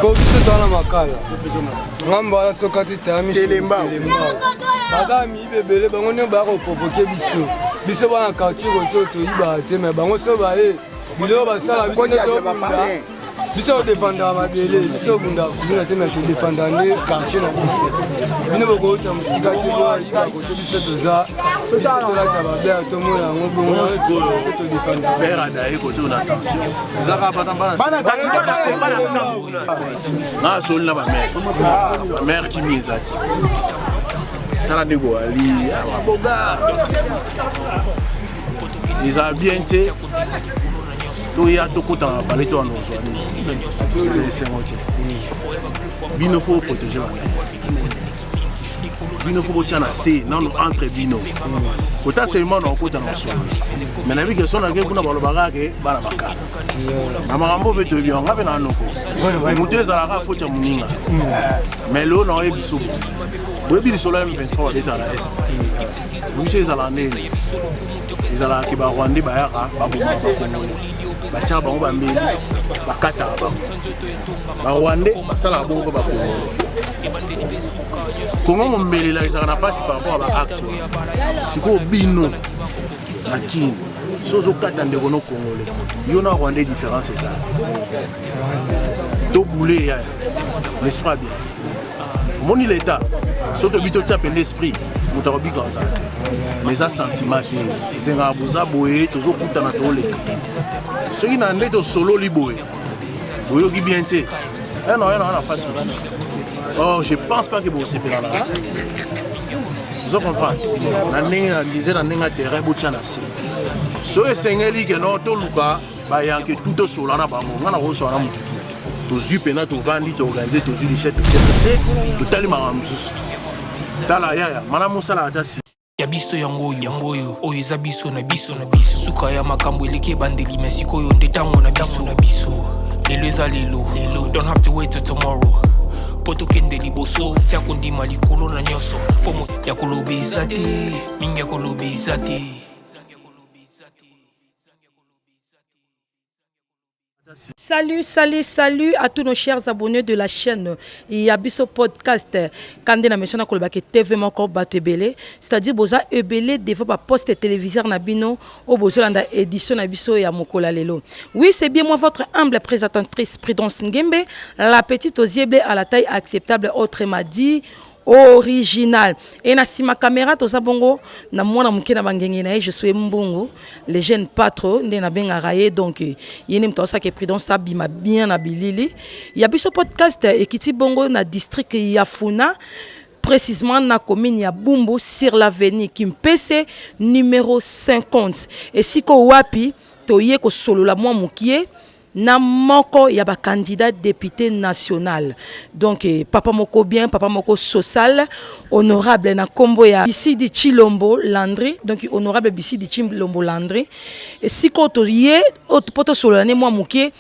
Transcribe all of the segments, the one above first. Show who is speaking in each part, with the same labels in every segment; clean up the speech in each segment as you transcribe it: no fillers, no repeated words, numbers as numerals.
Speaker 1: Ko biso toza na Makala, ngambo wana sokati tayamiselemba baza miyibi ebele. Bango nde baya koprovoke biso. Biso bana quartier koto toyibaka te, me bango so baye biloko basala biso nde tobunda. Biso todefendaka mabele, biso obundaka kuluna te, me todefendaka nde quartier na biso. Bino bokouta mosika te, boyibaka koto. Biso toza, biso tolata babea, tomona yango bongo todefendaka.
Speaker 2: Nga asoli na bamare, bamare kimi eza ti. Tala nde boali awa, boga ezala bien te. Toya tokota na pale to wana, ozwa nini? Eza esengo te. Bino faut protéger bamare, bino faut botya na se nano entre bino. Kota seulement na okota na osolo, mais nayebi ke so nake kuna, balobaka ke bana Makala na makambo mpe toyebi yango. Nga mpe na noko moto ezalaka faute ya moninga, mais lelo na oyebi so boyebi lisolo ya M23 babetaka na Est. Biso ezalaka ndenge ezalaka ke Barwandais bayaka, babomaka Bakongole, batiaka bango bambeli, bakataka bango. Barwandais basalaka bongo mpo Bakongole. Kongo mombelela ezalaka na mpasi par rapport ya baacte wana. Sikoyo bino na Kini, so ozokata ndeko no Congolais, yo na Rwandais différence ezala tobule yaya, n'est-ce pas? Bien, omoni l'État, so tobi totia pende esprit, moto akobika ozala te, mais eza sentiment te. Ezengaka boza boye, tozokutana, toleka. Soki na nde tosololi boye, boyoki bien te, na oya na face mosusu. Or je pense pas que bosepela na ozo comprendre na ndenge na dize, na ndenge ya terrain. Botia na se so esengeli ke no toluka bayanke tu, tosola na bango. Nga na kosola na motu tu, tozwi mpena, tovandi, toorganize, tozwi richette, totia na se, totali makambo mosusu. Tala yaya, malamu osalaka ata si
Speaker 3: Ya biso yango oyo, yango oyo, oyo eza biso na biso na biso. Suka ya makambo eleki ebandeli, me sikoyo nde ntango na biso na biso. Lelo eza lelo lelo, don't have to wait till tomorrow mpo tokende liboso. Tia kondima likolo na nyonso, mpo ya koloba eza te mingi, ya koloba eza te.
Speaker 4: Salut, salut, salut à tous nos chers abonnés de la chaîne Yabiso Podcast. Kande na mission na kolobaki TV moko bato ebele, c'est-à-dire boza ebele devant ba poste téléviseur na bino au bozolanda édition na biso ya mokola lelo. Oui, c'est bien moi, votre humble présentatrice Prudence Ngembe, la petite aux yeux bleus à la taille acceptable, autrement dit original. Et na sima caméra toza bongo na mwana moke na bangenge na ye, je suis mbongo, les jeunes pas trop nde nabengaka ye. Donc ye nde moto aosaka Prudence abima bien na bilili ya Biso Podcast. Ekiti bongo na district ya Funa, précisément na commune ya Bumbu, sur l'avenue Kimpese numéro 50, esika wapi toye kosolola mwa mokie na moko ya bacandidat député national. Donc papa moko bien, papa moko social, honorable na nkombo ya Bisidi Chilombo Landry. Donc honorable Bisidi Chilombo Landry, esika oyo toye mpo tosolola ne mwa mokie,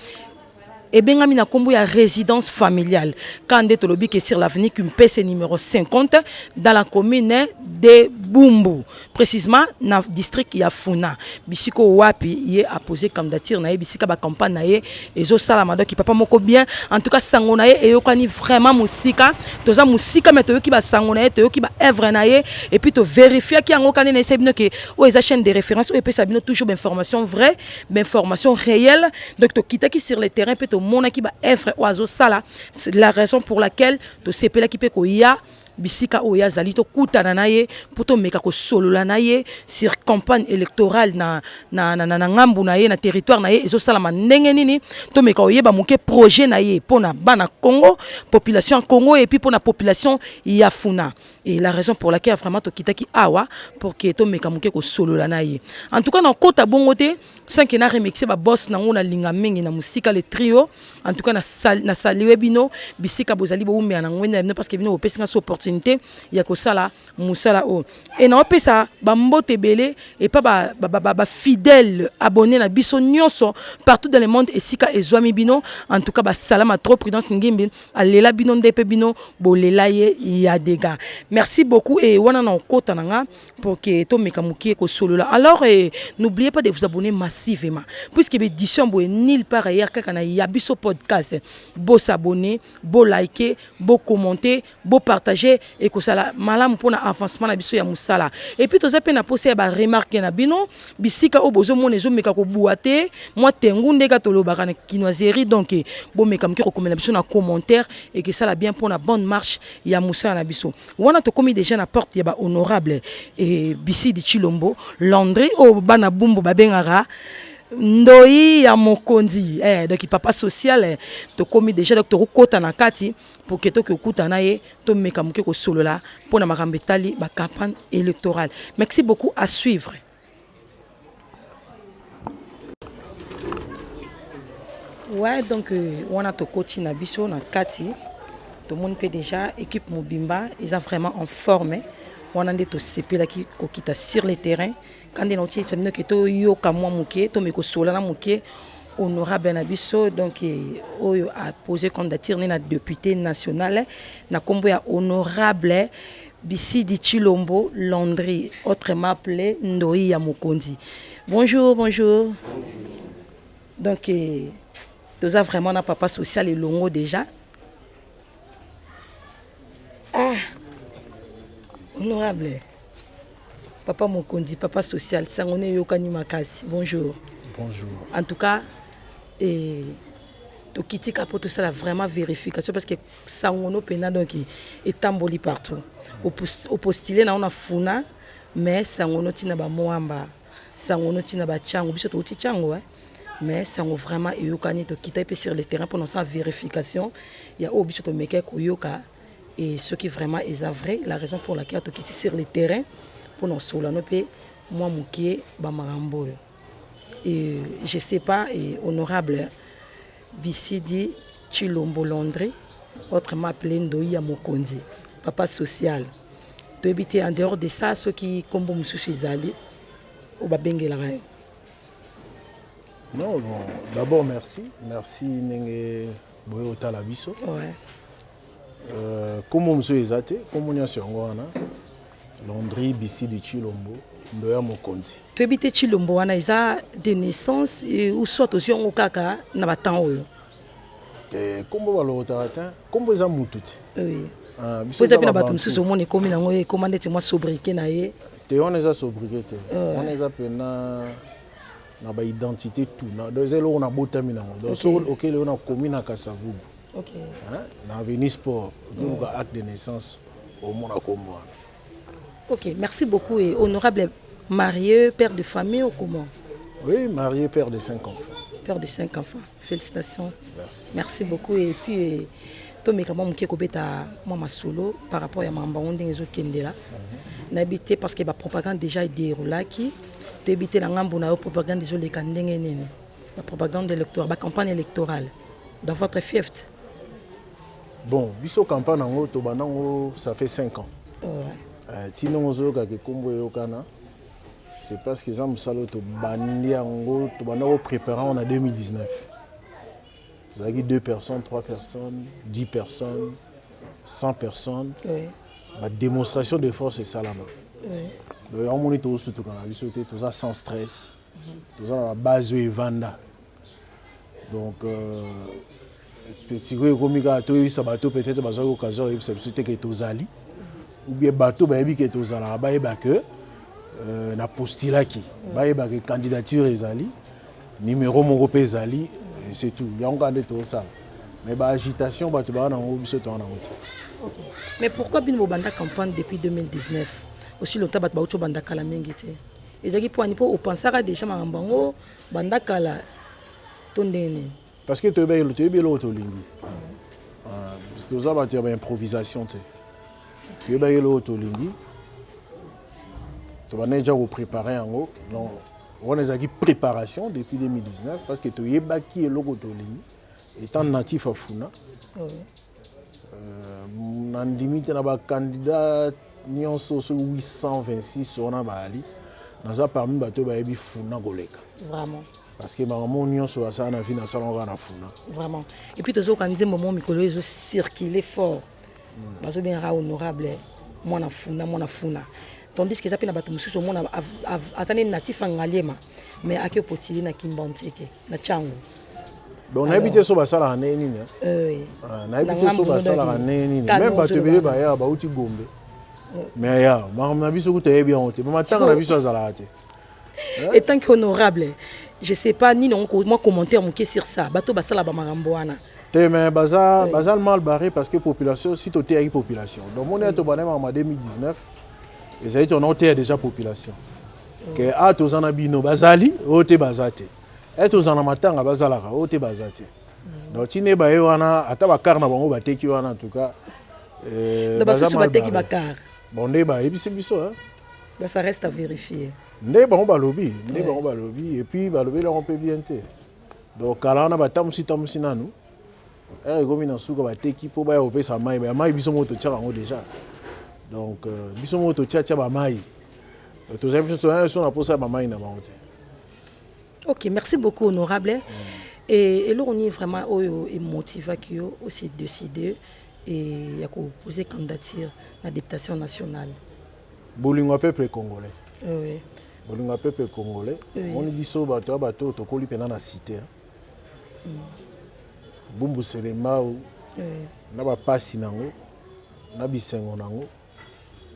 Speaker 4: ebengami na nkombo ya résidence familiale. Quand nde tolobi ke sur l'avenue Kimpese numéro 50, dans la commune de Bumbu, précisément na district ya Funa, bisika wapi ye apose candidature na ye, bisika bacampagne na ye ezosalama. Donc papa moko bien, en tout cas sango na ye eyokani vraiment mosika. Toza mosika, me toyoki basango na ye, toyoki baœuvre na ye, et puis tovérifiaki yango. Kande na esa bino ke oyo eza chaîne de référence oyo epesa bino toujours bainformation vraie, bainformation réelle. Donc tokitaki sur le terrain mpe tomonaki baœuvre oyo azosala, la raison pour laquelle tosepelaki mpe koya bisika oyo azali, tokutana na ye mpo tomeka kosolola na ye sur campagne électorale na ngambu na ye, na territoire na ye ezosalama ndenge nini. Tomeka koyeba moke projet na ye mpo na bana Congo, population ya Congo, et puis mpo na population ya Funa. Et la raison pour laquelle vraiment tokitaki awa pour que tomeka moke kosolola na ye. En tout cas nakota bongo te sans que na remercier baboss nango nalinga mingi na mosika, le trio. En tout cas na saluer bino bisika bozali, boumela na ngwende na bino, parce que bino bopesi nga so opportunité. opportunité ya kosala mosala oyo. E naopesa bambote ebele epa bafidèle ba, ba, ba abonné na biso nyonso partout dans le monde esika ezwami bino. En tout cas basalama trop. Prudence Ngimbi alela bino nde mpe bino bolela ye ya dega. Merci beaucoup. E wana na okota na nga pour que tomeka mokie kosolola. Alors n'oubliez pas de vous abonner massivement, puisque édition boye nulle part ailleurs, kaka na Ya Biso Podcast. Bosabonner, boliker, bocommenter, bopartager, ekosala malamu mpona avancement na biso ya mosala. Et puis toza mpe na posa ya baremarque na bino, bisika oyo bozomona ezomeka kobua te, mwa tengu ndeka tolobaka na kinoiserie. Donc bomeka moke kokomela biso na commentaire, ekesala bien mpona bonne marche ya mosala na biso. Wana tokomi déjà na porte ya bahonorable e Bisidi Chilombo Landry, oyo bana Bumbu babengaka Ndoi ya Mokonzi, donc papa social. Tokomi déjà, donc tokokota na kati pour que toki okuta na ye, tomeka moke kosolola mpona makambo etali bacampagne électorale. Merci beaucoup, à suivre. Ouais, donc wana tokoti na biso na kati, tomoni mpe déjà équipe mobimba eza vraiment en forme. Wana nde tosepelaki kokita sur le terrain. Kandi na otiesa bino ke toyoka mwa moke, tomeka kosola na moke honorable na biso, donc oyo apose candidature ne na député national na nkombo ya honorable Bisidi Chilombo Landry, autrement appelé Ndoi ya Mokonzi. Bonjour, bonjour. Donc toza vraiment na papa social elongo déjà. Ah, honorable papa Mokonzi, papa social, sango ne eyokani makasi. Bonjour.
Speaker 2: Bonjour.
Speaker 4: En tout cas tokiti kaka mpo tosala vraiment vérification, parce que sango no mpenza donc etamboli partout. Opostule na yo na Funa, mais sango no ntina bamwamba, sango no ntina batiango. Biso touti tiango, eh? Mais sango vraiment eyokani. Tokita mpe sur le terrain mpona osala vérification ya oyo biso tomekaki koyoka et soki vraiment eza vrai. La raison pour laquelle tokiti sur le terrain mpona osolola no mpe mwa mokie bamakambo oyo. Et je sais pas, et honorable Bisidi Chilombo Landry, autrement appelé Ndoi ya Mokonzi, papa social, toyebi te en dehors de ça soki nkombo mosusu ezali oyo babengelaka yo.
Speaker 2: Non, bon, d'abord merci. Merci ndenge boye otala biso. Kombo mosusu eza te, kombo nyonso yango wana. Landry Bisidi Chilombo, Ndoya Mokonzi.
Speaker 4: Toyebi te Chilombo wana eza de naissance ou soit ozwi yango kaka na batemps oyo?
Speaker 2: Te, kombo balokotaka te, kombo eza mutu te.
Speaker 4: Ah, biso po eza mpe na bato mosusu omona ekomi nango, ekoma ndeti mwa sobriquet na ye.
Speaker 2: Te, wana eza sobriquet te. Wana eza pena na baidentité tout. Donc eza eloko nabotami nango. Donc soki okele oyo nakomi na Kasavubu, hein, na avenue Sport, okoluka acte de naissance, omona kombo wana.
Speaker 4: Ok, merci beaucoup. Et honorable, marié, père de famille ou comment?
Speaker 2: Oui, marié, père de cinq enfants.
Speaker 4: Père de cinq enfants, félicitations.
Speaker 2: Merci.
Speaker 4: Merci beaucoup. Et puis tomeka mwa moke kobeta mwa masolo par rapport ya makambo yango ndenge ezokendela. Nayebi te, parce que bapropagande déjà edéroulaki. Toyebi te na ngambo na yo propagande ezoleka ndenge nini, bapropagande électorale, bacampagne électorale dans votre fief.
Speaker 2: Bon, biso campagne yango tobanda yango, ça fait 5 ans. Ntina ngo ozoyokaka ekombo eyokana, c'est parce que eza mosala oyo tobandi yango, tobanda koprépare yango na 2019. Ezalaki 2 personnes, 3 personnes, 10 personnes, 100 personnes. Badémonstration de force esalama. Donc yango moni tozosutuka na biso te, toza sans stress, toza na babase oyo evanda. Donc sikoyo ekomi kaka toyebisa bato, peut-être bazwaki occasion koyebisa biso te ke tozali, ou bien bato bayebi ke tozalaka, bayeba ke na postulaki, bayeba ke candidature ezali, numéro moko mpe ezali, et c'est tout. Yango kaka nde tozosala. Mais baagitation bato baa nango, biso toa nango te.
Speaker 4: Mais pourquoi bino bobanda campagne depuis 2019, aussi longtemps bato bauti obanda kala mingi te? Ezalaki mpo ani? Mpo opensaka déjà makambo yango banda kala to ndenge nini?
Speaker 2: Parce que toyebi eloko tolingi. Ah, toza bato ya baimprovisation te. Toyebaki eloko tolingi, tobandaki déjà koprépare yango. Donc wana ezalaki préparation depuis 2019, parce que toyebaki eloko tolingi. Étant natif ya Funa, Nandimi te na bacandidat nyonso, soki 826 wana bayali, naza parmi bato oyo bayebi Funa koleka.
Speaker 4: Vraiment.
Speaker 2: Parce que makambo nyonso basala na vie, nasalango kaka na Funa.
Speaker 4: Vraiment. Et puis tozoyoka nzembo mo mikolo ezocircule fort, bazobengaka honorable mwana Funa, mwana Funa, tandis que eza mpe na bato mosusu, omona aza nde natif ya Ngaliema, mais ake postule na Kimbanseke, na Tshangu.
Speaker 2: Donc nayebi te so basalaka ndenge nini. Nayebi te so basalaka ndenge nini. Même bato ebele bayaka, bauti Gombe, mais ya makambo na biso kuta yebi yango te, bamatanga na biso azalaka te.
Speaker 4: En tant qu'honorable, je sais pas nini moi commentaire moke sur ça, bato basala bamakambo wana.
Speaker 2: Te, mais baza, baza mal barré, parce que population, si toteyaki population, donc moni ya tobanda makambo ya 2019, ezali tona oteya déjà population ke a toza na bino, bazali oyo te, baza te, e toza na matanga, bazalaka oyo te, baza te. Donc ntina baye wana, ata bacar na bango bateki wana, en tout cas.
Speaker 4: Basusu bateki bacar.
Speaker 2: Bon, nde bayebisi biso.
Speaker 4: Donc ça reste à vérifier.
Speaker 2: Nde bango balobi, nde bango balobi, et puis balobeli yango mpe bien te. Donc kala wana batambusi tambusi nanu, ere ekomi na suka, bateki mpo baya kopesa mai ya mai. Biso moko totiaka yango déjà. Donc biso moko totiatia bamai, tozali biso tozali so na posa ya bamai na bango te.
Speaker 4: Ok, merci beaucoup, honorable. Et eloko nini vraiment oyo emotivaki yo aussi décider et ya koposer candidature na députation nationale?
Speaker 2: Bolingo ya peuple congolais.
Speaker 4: Oui.
Speaker 2: Bolingo ya peuple congolais. Omoni biso bato ya bato oyo tokoli mpena na cité Bumbu, Selembao, na bapasi nango, na bisengo nango,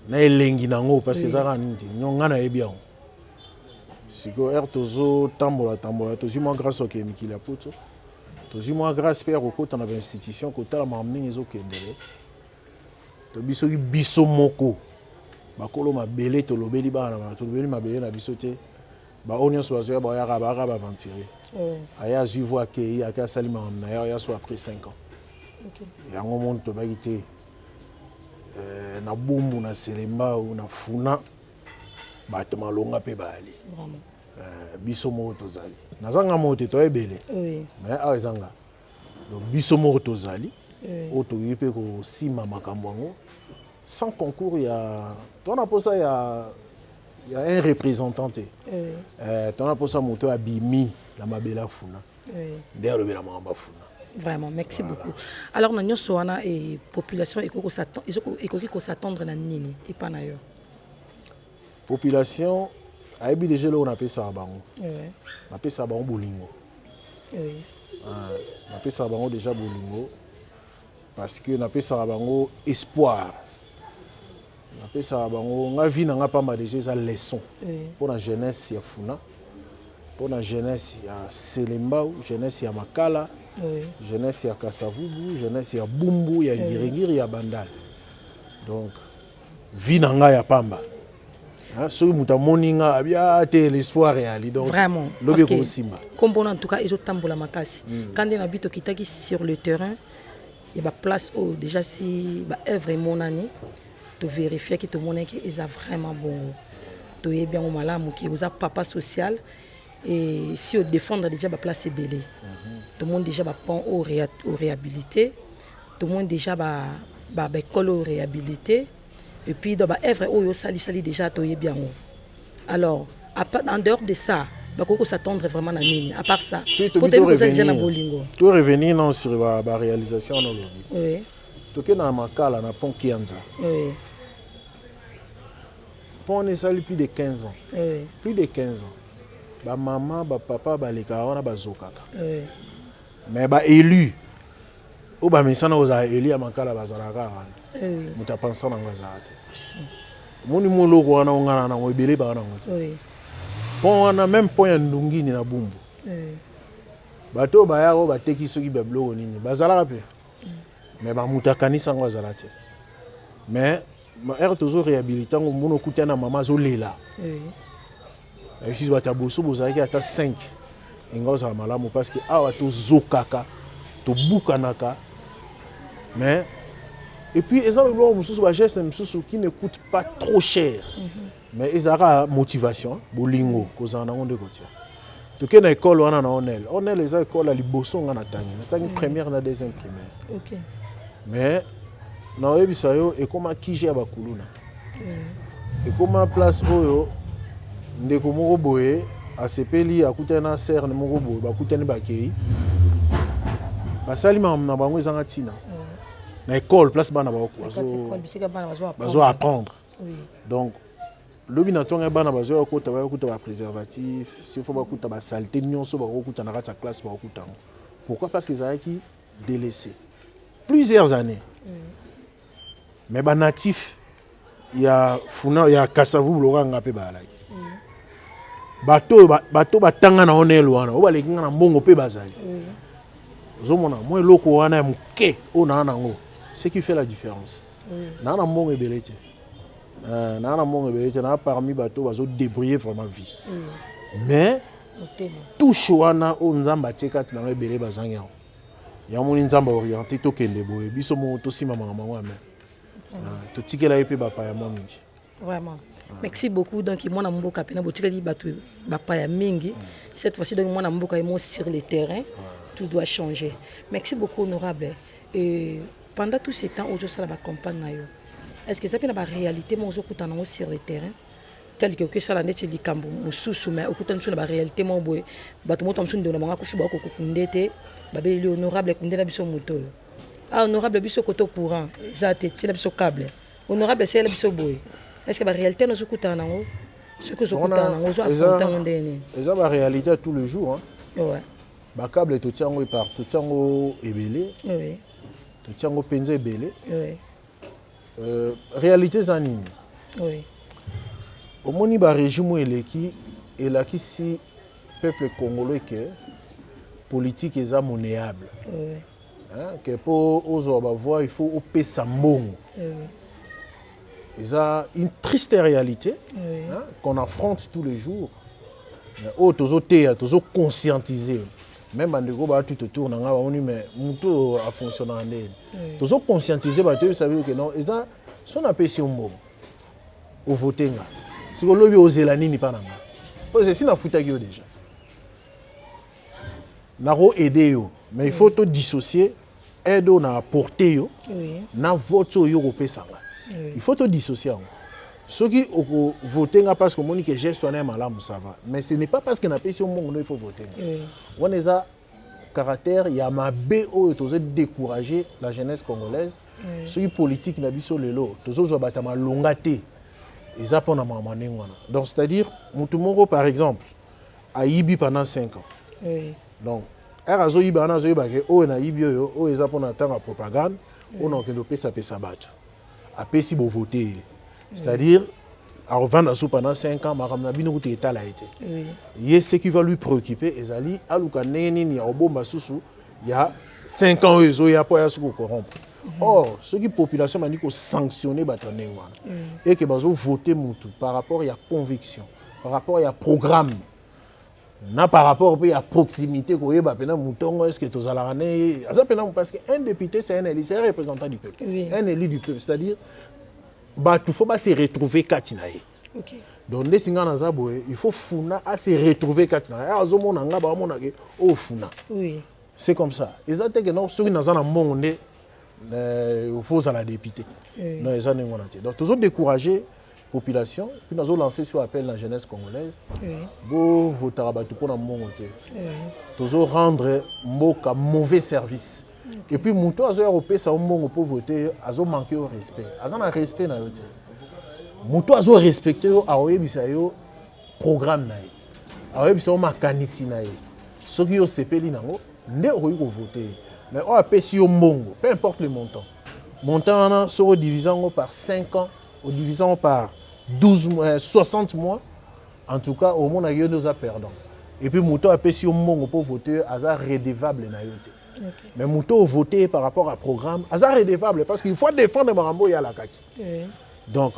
Speaker 2: na elengi nango, parce que eza kaka nini te, ngai nayebi yango. Sikoyo ere tozotambola tambola, tozwi mwa grâce okende mikili ya Poto, tozwi mwa grâce mpe ya kokota na bainstitution, kotala makambo ndenge ezokendele. Tobi soki biso moko bakolo mabele tolobeli bana na, tolobeli mabele na biso te, baoyo nyonso bazoya, bayaka, bayaka baaventurier. Aya, azwi voix, akei, ake asali makambo na ye, aya so après 5 ans. Yango moni tobaki te na Bumbu, na Selembao, na Funa, bato malonga mpe bayali. Biso moko tozali, nazanga moko te, toyebele. Mais awa ezanga, donc biso moko tozali oyo tokoki mpe kosimba makambo yango sans concours ya tona mposa ya un représentant te. Tona mposa moto abimi na mabele afuna nde alobela makambo afuna.
Speaker 4: Vraiment, merci beaucoup. Alors na nyonso wana e population ekoki kos'attendre na nini epa na yo?
Speaker 2: Population ayebi déjà eloko napesaka bango. Napesaka bango bolingo. Napesaka bango déjà bolingo, parce que napesaka bango espoir, napesaka bango nga vie na nga pamba déjà eza leçon mpo na jeunesse ya Funa, mpo na jeunesse ya Selembao, jeunesse ya Makala, jeunesse ya Kasavubu, jeunesse ya Bumbu, ya Ngiringiri, ya Bandal. Donc vie na ngai ya pamba, soki moto amoni nga, abia te, l'espoir eyali. Donc
Speaker 4: vraiment
Speaker 2: lobi ekosimba.
Speaker 4: Kombona en tout cas ezotambola makasi. Quand nde na bi tokitaki sur le terrain ya baplace oyo déjà si baœuvre emonani, tovérifiaki, tomonaki eza vraiment bongo. Toyebi yango malamu ke oza papa social et si odéfendre déjà baplace ebele. Tomoni déjà bapont oyo oréhabilité, tomoni déjà baécole oyo réhabilité, et puis dans baœuvre oyo osalisali déjà, toyebi yango. Alors en dehors de ça, bakoki kos'attendre vraiment na nini à part ça? Po toyebi koza déjà na bolingo.
Speaker 2: To revenir non sur baréalisation wana olobi. Tokende na Makala, na pont Kianza. Pont wana esali plus de 15 ans. Plus de 15 ans, bamama, bapapa balekaka wana, bazokaka. Mais baélu oyo bamesana kozala élu ya Makala, bazalaka kaka wana. Moto apensa nango azalaka te. Omoni moloko wana, ongana nango ebele, baa nango te. Pont wana, même pont ya Ndungini na Bumbu, bato oyo bayaka, oyo bateki soki babiloko nini, bazalaka mpe, mais bamoto akanisi yango azala te. Mais ere tozo réhabilite yango, mona okutani na mama azolela. Ayebisi bato ya boso, bozalaki ata 5, enga ozala malamu, parce que awa tozokaka, tobukanaka. Mais et puis eza biloko mosusu, bageste mosusu qui ne coûte pas trop cher, mais ezalaka motivation, bolingo kozala nango nde kotia. Toke na ekole wana na Onel. Onel eza ekole ya liboso nga natangi première na deuxième primaire. Mais naoyebisa yo, ekóma QG ya bakuluna, ekóma place oyo ndeko moko boye asepeli, akutani na sœur moko boye, bakutani, bakei, basali makambo na bango ezanga ntina na école, place bana bazo apprendre. Donc lobi na ntongo, bana bazoya kota, baya kuta bapréservatif, s'il faut bakuta basaleté nyonso bakokuta na kati ya classe, bakokuta yango. Pourquoi? Parce que ezalaki délaissé plusieurs années. Mais banatif ya Funa, ya Kasavubu, lokanga mpe bazalaki bato oyo bato batanga na onele wana, oyo baleki nga na mbongo mpe bazali. Ozomona mwa eloko wana ya moke oyo naa nango, ce qui fait la différence. Naa na mbongo ebele te, naa na mbongo ebele te, naa parmi bato bazodébrouiller vraiment vie, mais touche wana oyo Nzambe atie kati nango, ebele bazangi yango. Yamoni Nzambe aorienté, tokende boye, biso moko tosimba makambo yango ya me totikela ye mpe bapaya mwa mingi.
Speaker 4: Vraiment, merci beaucoup. Donc mwana mboka mpena botikali bato bapaya mingi cette fois-ci. Donc mwana mboka emo sur le terrain, tout doit changer. Merci beaucoup, honorable. Et pendant tout ce temps ozosala bacampagne na yo, est ce que eza mpe na baréalité moko ozokutana nango sur le terrain, tel que okesala neti likambo mosusu, mais okutani mosusu na baréalité moko boye, bato moto mosusu ndeko na bango akufi, bakokokunde te, babeleli: "Honorable, kunde na biso moto oyo. Ah, honorable, biso koto courant eza te, tiela biso câble. Honorable, esala biso boye." Est ce que baréalité nyonso okutana nango, soki ozokutana nango, ozo affronte yango ndenge nini?
Speaker 2: Eza baréalité ya tous les jours, hein. Bacâble totia yango epar, totia yango ebele, totia yango mpenza ebele. Réalité eza nini? Omoni, barégime oyo eleki elakisi peuple congolais ke politique eza monnayable, hein, ke mpo ozwa bavoix, il faut opesa mbongo. Eza une triste réalité, hein, qu'on affronte tous les jours. Mais oyo tozoteya, tozoconscientiser même bandeko baa tout autour na ngai, bamoni mais motu oyo afonctionnaka ndeni. Tozoconscientiser bato, oyebisa biso ke non, eza so napesi yo mbongo, ovote nga, sikoyo olobi ozela nini mpa na nga? Po esi nafutaki yo déjà, nako aider yo, mais il faut todissocier aide oyo na apporte yo na vote oyo kopesa nga. Il faut todissocier yango. Soki okovote nga parce que omoni ke geste wana ya malamu, ça va, mais ce n'est pas parce que napesi yo mbongo nde il faut vote nga. Wana eza caractère ya mabe oyo tozo décourager la jeunesse congolaise. Soki politique na biso lelo tozozwa bato ya malonga te, eza mpona makambo ndenge wana. Donc c'est à dire motu moko, par exemple, ayibi pendant 5 ans. Donc ere azoyiba wana, azoyiba ke oyo nayibi, oyo oyo eza mpona ntango ya propagande, oyo na okende opesapesa bato, apesi, bovote ye, c'est-à-dire akovanda so pendant 5 ans, makambo na bino kutu etala ye te. Ye, ce qui va lui préoccuper ezali aluka ndenge nini ya kobomba susu ya 5 ans oyo ezoya mpo aya soki kocorrompre. Or soki population bandi kosanctionne bato ya ndenge wana, eke bazovote mutu par rapport ya conviction, par rapport ya programme, na par rapport mpe ya proximité, koyeba mpena motongo, est ce que tozalaka ne aza mpena, parce que un député, c'est un élu, c'est un représentant du peuple, un élu du peuple, c'est-à-dire bato faut base retrouver kati na ye. Donc ndeti ngai naza boye, il faut Funa ase retrouver kati na ye, azomona nga, baomona ke oyo Funa. C'est comme ça. Eza te ke non, soki naza na mbongo nde faut ozala député. Non, eza ndenge wana te. Donc tozodécourager population, puis nazolancer sur appel na jeunesse congolaise: bovotaka bato mpona mbongo te. Tozorendre mboka mauvais service. Et puis moto azoya kopesa yo mbongo mpo vote, azomanke yo respect, aza na respect na yo te. Moto azorespecte yo, akoyebisa yo programme na ye, akoyebisa yo makanisi na ye. Soki yo osepeli nango nde okoki kovote ye. Mais oyo apesi yo mbongo, peu importe le montant, montant wana soki odivise yango par 5 ans, odivise yango par 12 mois, 60 mois, en tout cas omonaki yo nde oza perdant. Et puis moto apesi yo mbongo mpo vote, aza redevable na yo te. Mais moto ovote par rapport à programme aza redevable, parce qu'il faut défendre makambo oyo alakaki. Donc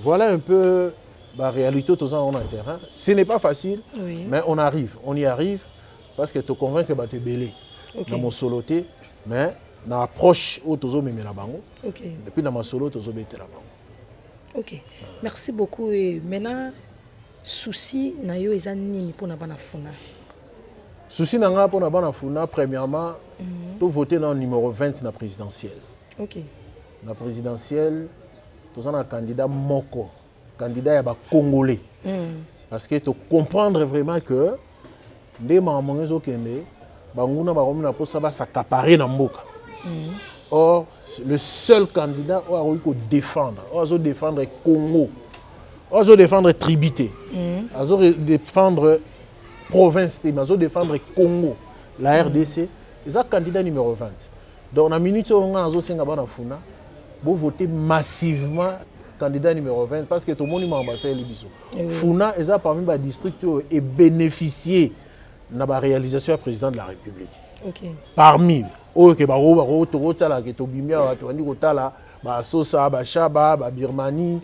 Speaker 2: voilà un peu la réalité toza na terrain. Ce n'est pas facile, mais on arrive, on y arrive, parce que toconvaincre bato ebele na mosolo te, mais na approche oyo tozomemela bango, et puis na masolo oyo tozobetela bango.
Speaker 4: Ok, merci beaucoup. Et maintenant, souci na yo eza nini mpona bana Funa?
Speaker 2: Souci na ngai mpona bana Funa, premièrement, tovote na numéro 20 na présidentielle. Na présidentielle, toza na candidat moko, candidat ya bacongolais, parce que tocomprendre vraiment que nde makambo ngo ezokende, banguna bakomi na mposa bas'accaparer na mboka. Or le seul candidat oyo akoki kodéfendre, oyo azodéfendre Congo, oyo azodéfendre tribu te, azodéfendre province te, mais azodéfendre Congo, la RDC, eza candidat numéro 20. Donc na minute oyo nga nazosenga bana Funa bovote massivement candidat numéro 20, parce que tomoni makambo asaleli biso. Funa eza parmi badistrict oyo ebénéficie na baréalisation ya président de la République. Parmi oyo ke bango bango tokotalaka ke tobimi awa, tobandi kotala basosa, bashaba, babirmanie,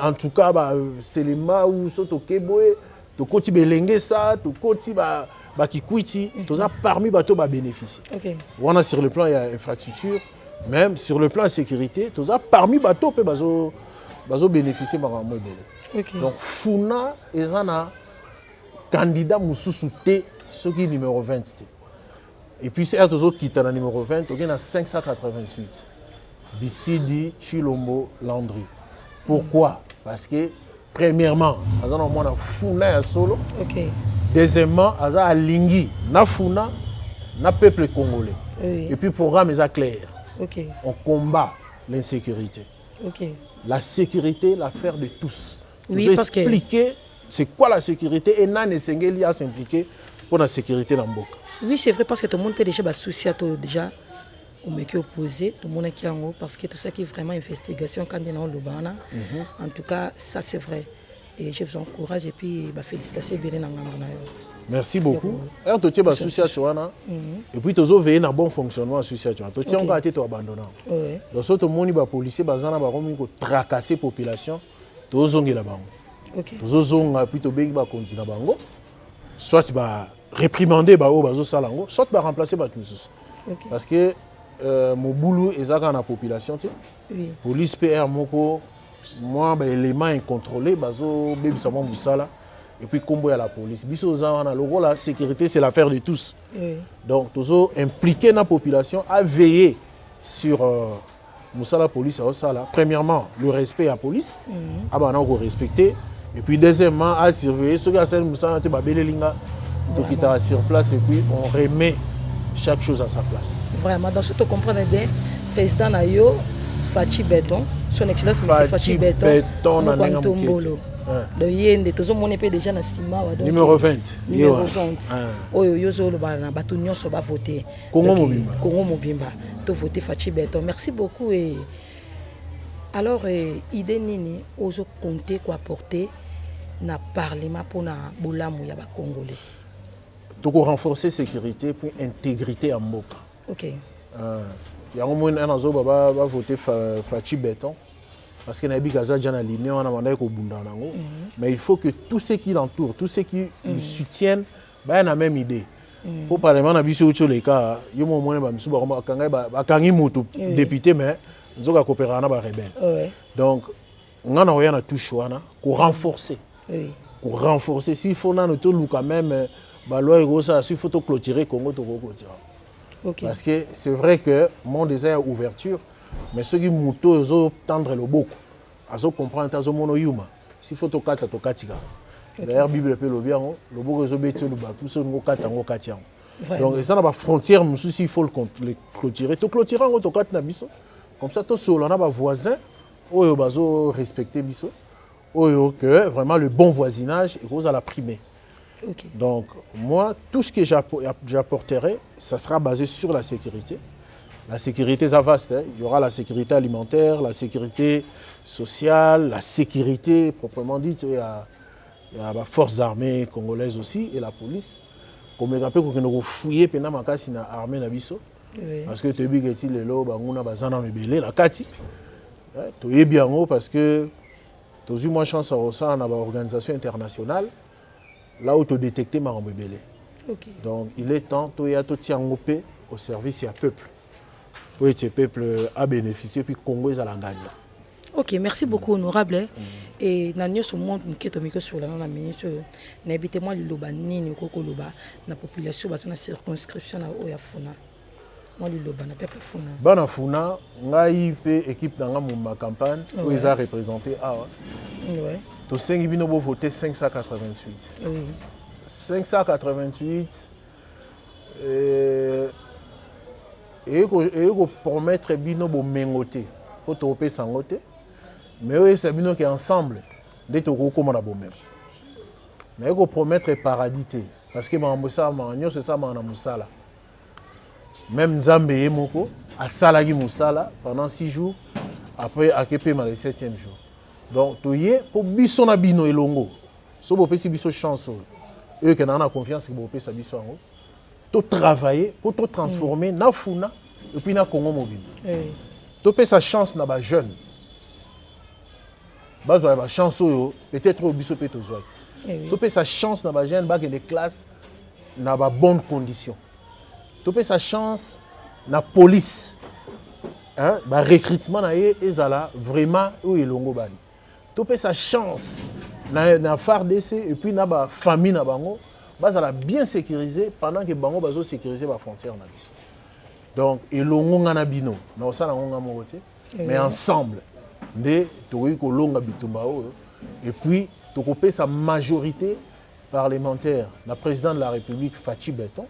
Speaker 2: en tout cas baselembao. So toke boye, tokoti belengesa, tokoti bakikwiti, toza parmi bato babénéficie wana sur le plan ya infrastructure, même sur le plan ya sécurité, toza parmi bato mpe bazobénéficie makambo ebele. Donc Funa eza na candidat mosusu te soki numéro 20 te. Et puis ere tozokita na numéro 20, toke na 588, Bisidi Chilombo Landry. Pourquoi? Parce que premièrement, aza na mwana Funa ya solo. Deuxièmement, aza alingi na Funa, na peuple congolais. Et puis programme eza clair. On combat l'insécurité. La sécurité, l'affaire de tous.
Speaker 4: Oui, parce que
Speaker 2: expliquer c'est quoi la sécurité et nani esengeli as'impliquer pour la sécurité na mboka.
Speaker 4: Oui, c'est vrai, parce que tout le monde peut déjà basouci to déjà omeki opposé, tomonaki yango, parce que tout ça qui vraiment investigation quand na oloba wana. En tout cas, ça c'est vrai et je vous encourage et puis bafélicitation ebele na ngambo na yo.
Speaker 2: Merci beaucoup. Ere totie basouci wana et puis tozoveille na bon fonctionnement ya souci wana, totie yango kaka te, toabandonna. Donc so tomoni bapolicier baza na bakomi kotracasser population, tozongela bango. Tozozonga, puis tobengi bakonzi na bango, soit baréprimander baoyo bazosala yango, soit baremplacer bato mosusu. Parce que mobulu eza kaka na population te. Police pr moko mwa baélément incontrôlé bazobebisa mwa mosala et puis nkombo ya la police. Biso oza wana lokola sécurité, c'est l'affaire de tous. Donc tozo impliquer na population à veiller sur mosala police aosala. Premièrement, le respect ya police, abana korespecter, et puis deuxièmement, à surveiller. Soki asali mosala te, babeleli nga, tokitaka sur place et puis on remet chaque chose à sa place.
Speaker 4: Vraiment, donc soki tocomprendre bien, président na yo Fatshi Béton, son excellence monsieur Fatshi Béton.
Speaker 2: Béton na ndenge moke te.
Speaker 4: Ntombolo. Donc ye nde tozomona mpe déjà na nsima awa, donc,
Speaker 2: Numéro 20.
Speaker 4: Numéro
Speaker 2: Ye wana.
Speaker 4: 20. Oyo yo ozoloba na bato nyonso bavote.
Speaker 2: Congo
Speaker 4: Donc,
Speaker 2: mobimba.
Speaker 4: Congo mobimba tovote Fatshi Béton. Merci beaucoup. Et alors, idée nini ozocompter koapporter na parlement mpona bolamu ya bacongolais?
Speaker 2: Tokorenforcer sécurité puis intégrité ya mboka. Yango moi nazoba bavote Fatshi Béton parce que nayebi kaza dia na ligne wana, bandaki kobunda nango. Mais il faut que tous ceux qui l'entourent, tous ceux qui le soutiennent, baya na même idée. Mpo parlement na biso euti oleka, yo mo omoni bamisu bakangi moto député, mais nzoka akopéraka na barebelle. Donc nga na koya na touche wana korenforcer, korenforcer. S'il faut nano toluka même baloi ekosala, s'il faut toclôturer Congo, tokoclôturer. Parce que c'est vrai que monde eza ya ouverture, mais soki moto oyo ozotendre loboko azocomprendre te, azomona oyuma, s'il faut tokata, tokati kaka. D'ailleurs Bible mpe elobi yango, loboko ezobeti yo libaku, soki olingi okata yango, okati yango. Donc eza na bafrontière mosusu, il faut le clôturer, toclôturer yango, tokati na biso comme ça, tosolola na bavoisin oyo bazorespecte biso, oyo que vraiment le bon voisinage ekozala primé. Donc, moi, tout ce que j'apporterai, ça sera basé sur la sécurité. La sécurité, ça vaste, hein. Il y aura la sécurité alimentaire, la sécurité sociale, la sécurité proprement dite. Il y a la force armée congolaise aussi et la police. Comme un peu qu'on fouiller pendant makasi na armée na biso. Parce que toyebi ke ti lelo banguna baza nano ebele na kati. Toyebi yango parce que tozwi mwa chance ya kosala na baorganisation internationale, là où todétecte makambo ebele. Donc il est temps toya totia yango mpe au service ya peuple, po ete peuple abénéficie, puis Congo ezala gagnant.
Speaker 4: Ok, merci beaucoup, honorable. Et na nyonso mwa moke tomiki osola na minute oyo, nayebi te mwa liloba nini okoki koloba na population baza na circonscription na oyo ya Funa. Mwa liloba na peuple Funa.
Speaker 2: Bana Funa, ngai mpe équipe na nga moma campagne oyo eza représenté awa. Tosengi bino bovote 588. 588 eye kopromettre bino bomengo te, mpo tokopesa yango te, mais oyebisa bino ke ensemble nde tokokóma na bomengo. Naye kopromettre paradis te, parce que makambo esalamaka nyonso esalamaka na mosala. Même Nzambe ye moko asalaki mosala pendant 6 jours, après akepema le 7e jour. Donc toye mpo biso na bino elongo, so bopesi biso chance oyo, oyo ekendaka na confiance ke bopesa biso yango, totravaille mpo totransforme na Funa et puis na Congo mobimba. Topesa chance na bajeune bazwa ya bachance oyo peut-être oyo biso mpe tozwaki. Topesa chance na bajeune bakende classe na babonne condition. Topesa chance na police, hein, barecrutement na ye ezala vraiment oyo elongo bani. Topesa chance na FARDC et puis na bafamille na bango bazala bien sécurisé pendant que bango bazosécuriser bafrontière na biso. Donc elongo nga na bino, na kosala yango nga moko te, mais ensemble nde tokoki kolonga bitumba oyo. Et puis tokopesa majorité parlementaire na président de la République Fatshi Béton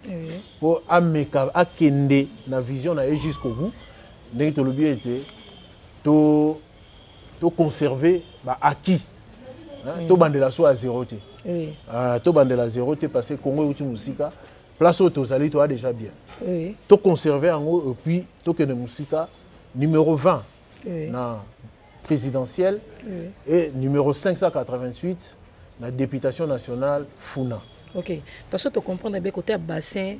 Speaker 2: mpo ameka akende na vision na ye jusqu'au bout. Ndenge tolobi ete to toconserve baacquis, tobandela so ya zéro te. Tobandela zéro te, parce que Congo euti mosika. Place oyo tozali, toya déjà bien. Toconserve yango et puis tokende mosika. Numéro 20 na présidentielle et numéro 588 na députation nationale Funa.
Speaker 4: Ok, parce que tocomprendre bien, côté ya bassin,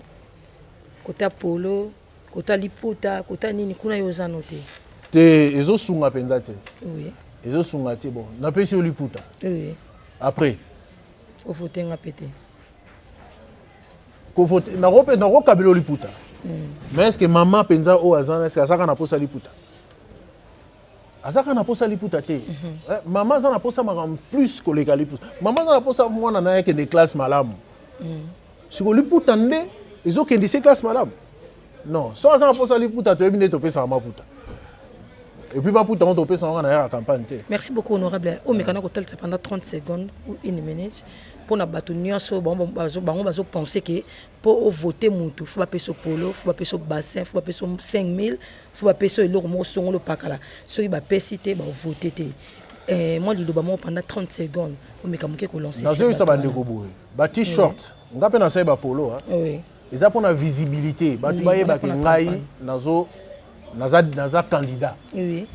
Speaker 4: côté ya polo, côté ya liputa, côté ya nini kuna, yo oza no te.
Speaker 2: Te, ezosunga mpenza te. Ezosunga te. Bon, napesi yo liputa. Après?
Speaker 4: Ovote nga mpe te.
Speaker 2: Kovote, nakokabela yo liputa, mais est ce que mama mpenza oyo aza na, est ce que azaka na posa liputa? Azaka na posa liputa te. Mama aza na posa makambo plus koleka liputa. Mama aza na posa mwana na ye akende classe malamu. Siko liputa nde ezokendisa classe malamu? Non. So aza na posa liputa, toyebi nde topesaka maputa, et puis maputa ngo topesaka ngo na yaka campagne te.
Speaker 4: Merci beaucoup, honorable. Omekana kotalisa pendant 30 secondes ou une minute mpona bato nyonso bango bazopense ke mpo ovote mutu, faut bapesa polo, faut bapesa bassin, faut bapesa 5000, faut bapesa eloko moko songolo pakala. Soki bapesi te, baovote te. Mwa liloba moko pendant 30 secondes, omeka moke kolancer.
Speaker 2: Nazoyebisa bandeko boye, ba t-shirt, nga mpe nasali bapolo. Eza mpona visibilité, bato bayebake ngai nazo naza candidat.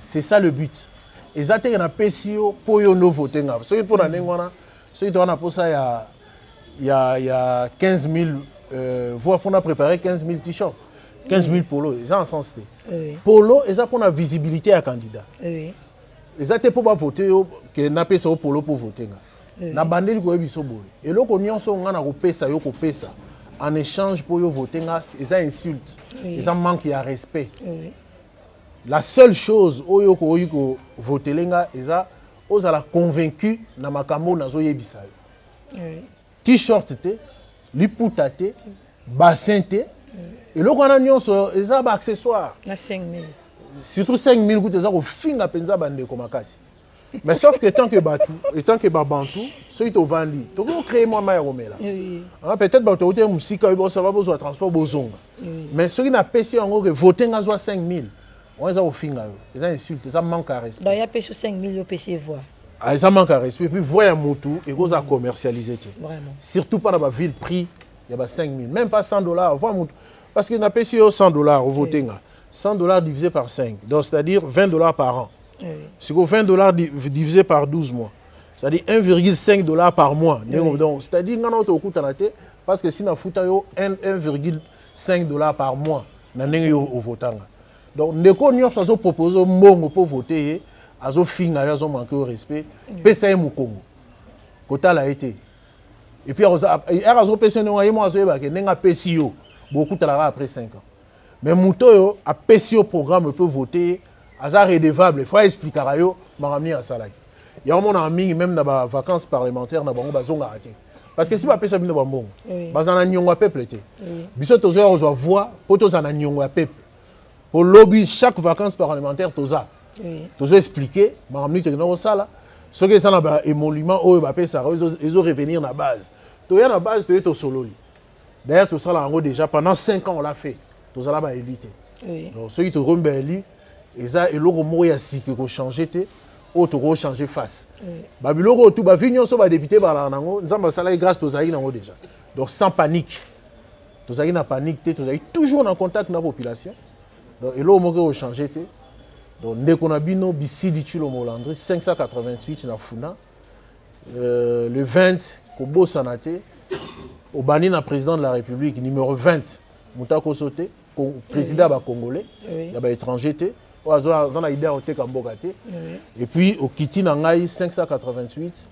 Speaker 2: C'est ça le but. Eza teke napesi yo mpo yo ndo vote nga. Soki mpo na ndenge wana, soki toza na posa ya 15 000 voix, faut na préparer 15 000 t-shirt, 15 000 polo. Eza en sens te. Polo eza mpona visibilité ya candidat. Eza te mpo bavote yo ke napesa yo polo mpo vote nga. Nabandeli koyebi biso boye, eloko nyonso nga na kopesa yo, kopesa en échange mpo yo vote nga, eza insulte, eza manque ya respect. La seule chose oyo okoki kovotele nga eza ozala convaincu na makambo oyo nazoyebisa yo. T-shirt te, liputa te, bassin te, eloko wana nyonso eza baaccessoire.
Speaker 4: Na 5000.
Speaker 2: Surtout 5000 kuta eza kofinga mpenza bandeko makasi. Mais sauf que tant que bato, etant que babantu, soki tovandi, tokoki kocréer mwa mai ya komela. Peut-être bato outi mosika oyo bosala, bozwa transport, bozonga. Mais soki napesi yango ke vote nga, zwa 5000, wana eza kofinga yo, eza insulte, eza manque ya respect.
Speaker 4: Donc ya pesi 5000, yo pesi voix.
Speaker 2: Ah, eza manque ya respect. Puis voix ya motu ekozala commercialisé te. Surtout mpa na baville, prix ya ba 5000, même pas 100 $, voix motu. Parce que napesi yo 100 $, ovote nga, 100 $ divisé par 5, donc c'est-à-dire 20 $ par an. Sikoyo 20 $ divisé par 12 mois, c'est-à-dire 1,5 $ par mois. Donc c'est-à-dire nga na oyo tokutana te, parce que si nafuta yo 1,5 $ par mois na ndenge yo ovotanga. Donc ndeko nyonso azopropose mbongo mpo vote ye, azofinga yo, azomanke yo respect, pesa ye mokongo, kotala ye te. Et puis ere azopesa ndenge ye moko azoyebake ndenge apesi yo, bokutanaka après 5 ans. Mais moto oyo apesi yo programme mpe vote ye, aza redevable, faut aexplikaka yo makambo nini asalaki. Yango monaka mingi, même na bavacances parlementaire na bango, bazongaka te. Parce que si bapesa bino bambongo, bazala na niongo ya peuple te. Biso tozoya kozwa voix mpo tozala na niongo ya peuple. Po lobi, chaque vacances parlementaire, toza tozo expliquer makambo nini tokenda kosala. Soki eza na baémolument oyo bapesaka, ezo revenir na base, toya na base, toye tosololi. D'ailleurs, tosala yango déjà pendant 5 ans, on l'a fait, tozala baélu te. Donc soki tokomi baélu, eza eloko moko ya sika ekochange te. Oyo tokochange face babiloko oyo tu bavi nyonso, badéputé balaka nango. Nzambe asalaki grâce, tozalaki nango déjà. Donc sans panique, tozalaki na panique te, tozalaki toujours na contact na population. Donc eloko moko ekochange te. Donc ndeko na bino Bisidi Tshilombo Landry, 588 na Funa, le 20, kobosana te. Obandi na président de la République numéro 20, moto akoso te, président ya bacongolais, ya baétranger te, oyo aza na idée ya koteka mboka te. Et puis okiti na ngai 588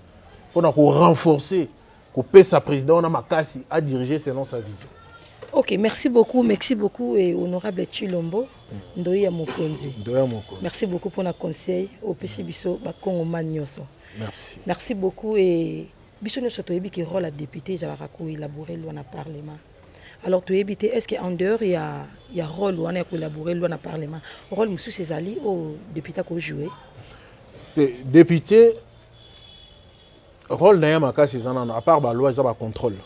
Speaker 2: mpona korenforcer, kopesa président wana makasi adiriger selon sa vision.
Speaker 4: Ok, merci beaucoup, merci beaucoup, et honorable Tshilombo, Ndoyi ya Mokonzi.
Speaker 2: Ndoya Mokonzi.
Speaker 4: Merci beaucoup pour la conseil, opesi biso bakongoma nyonso.
Speaker 2: Merci.
Speaker 4: Merci beaucoup. Et biso nyonso toyebi ke rôle ya député ezalaka koélaborer loi na parlement. Alors toyebi te, est ce que en dehors ya rôle wana ya koélaborer loi na parlement, rôle mosusu ezali oyo député akojouer?
Speaker 2: Te, député, rôle na ye makasi eza nano, à part baloi, eza bacontrôle.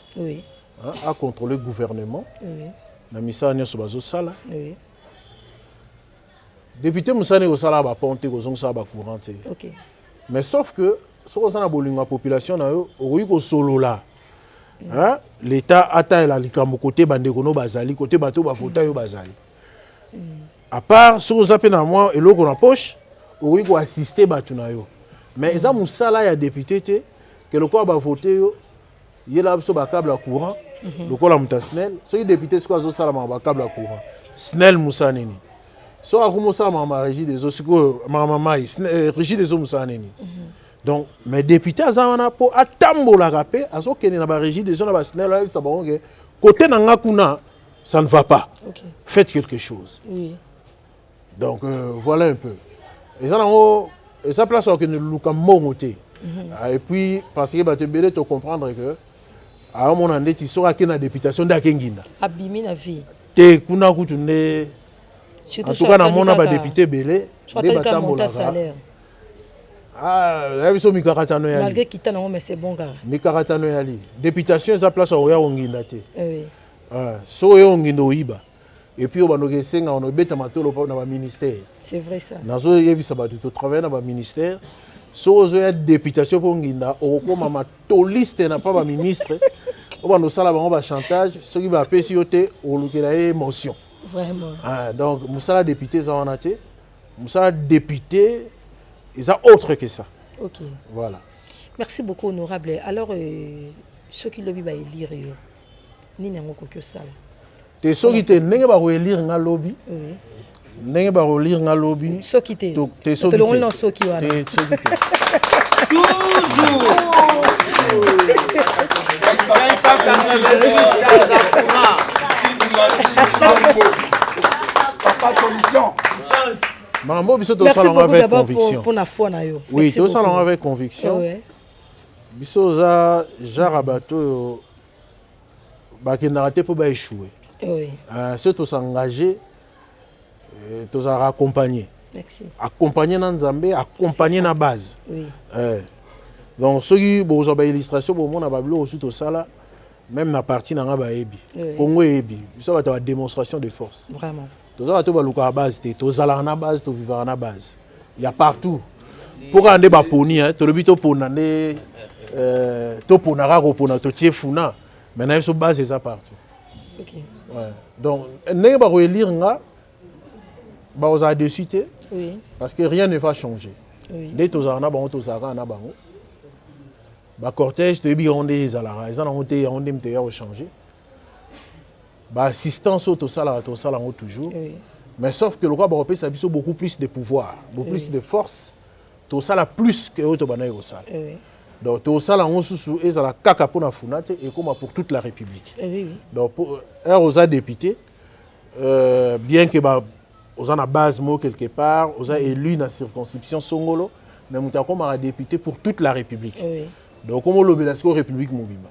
Speaker 2: Hein, acontrôler gouvernement na misala nyonso bazosala. Député, mosala nini? Kosala bapont te, kozongisala bacourant te. Mais sauf que soki oza na bolingo ya population na yo, okoki kosolola. Hein? L'état atalela likambo kote bandeko no bazali, kote bato bavota yo bazali. À part soki oza mpe na mwa eloko na poche, okoki koassiste bato na yo. Mais eza mosala ya député te ke lokola bavote yo, yela biso bacable ya courant lokola moto ya SNEL. Soki député sikoyo azosalamaka bacable ya courant, SNEL mosala nini? Soki akomi osala makambo ya Régie des eaux, sikoyo makambo ya mai, Régie des eaux mosala nini? Donc, mais député aza wana mpo atambolaka mpe azokende na barégie des eaux, na baSNEL, ayebisa bango ke côté na nga kuna, ça ne va pas, faites quelque chose. Donc voilà un peu. Eza nango, eza place ya kokende luka mbongo te. Ah, et puis parce que bato ebele tocomprendre que aomona ndeti soki ake na députation nde ake nginda.
Speaker 4: Abimi na vie.
Speaker 2: Te, kuna kutu nde.
Speaker 4: Surtout
Speaker 2: En tout cas, namona badéputé ebele nde batambolaka.
Speaker 4: Salaire.
Speaker 2: Ya biso mikakatano yali.
Speaker 4: Malgré kita nango, mais c'est bon kaka.
Speaker 2: Mikakatano yali. Députation eza place ya koya konginda te.
Speaker 4: Oui.
Speaker 2: Soki oya konginda, oyiba, et puis oyo bandoki esengaka na obeta matolo na baministère.
Speaker 4: C'est vrai ça.
Speaker 2: Nazoyebisa bato, totravaille na baministère. Soki ozoya députation mpo nginda, okokóma matoliste na mpa baministre oyo bando osala bango bachantage. Soki bapesi yo te, olukela ye motion.
Speaker 4: Vraiment.
Speaker 2: Ah, donc mosala député eza wana te. Mosala député eza autre que ça. Voilà.
Speaker 4: Merci beaucoup, honorable. Alors soki lobi baélire yo, nini yango okoki osala?
Speaker 2: Te, soki te, ndenge bakoélire nga lobi, ndenge bakoélire nga lobi.
Speaker 4: Soki te.
Speaker 2: Te, soki
Speaker 4: tolongoli na soki wana.
Speaker 2: Te, soki te.
Speaker 5: Toujours 588.
Speaker 6: Papa solution.
Speaker 2: Makambo biso tosala yango avec conviction.
Speaker 4: Mpona foi na yo.
Speaker 2: Oui, tosala yango avec conviction. Biso oza genre ya bato oyo bakendaka te mpo baéchoue. Soki tosengage, tozalaka accompagné.
Speaker 4: Merci.
Speaker 2: Accompagné na Nzambe, accompagné na base. Donc soki bozwa baillustration, bomona babiloko osu tosala, même na parti na nga bayebi. Congo eyebi biso bato ya démonstration de force.
Speaker 4: Vraiment.
Speaker 2: Toza bato balukaka base te, tozalaka na base, tovivaka na base ya partout. Mpo kaka nde baponi, tolobi topona nde, topona kaka kopona, totie Funa, mais na biso base eza partout. Ouais. Donc ndenge bakoélire nga, bakozala dessus te, parce que rien ne va changer. Nde tozalaka na bango, tozalaka na bango. Bacortège, toyebi yango nde ezalaka, eza nango te, yango nde moto eya kochange. Baassistance oyo tosalaka, tosala yango toujours. Mais sauf que lokola bakopesa biso beaucoup plus de pouvoir, beaucoup plus de force, tosala plus que oyo tobandaki kosala. Donc tosala yango susu, ezala kaka mpona Funa te, ekóma pour toute la République. Donc heure oza député, bien que ba oza na base moko quelque part, oza élu na circonscription songolo, mais moto akomaka député pour toute la République. Donc okoma olobela sikoyo République mobimba.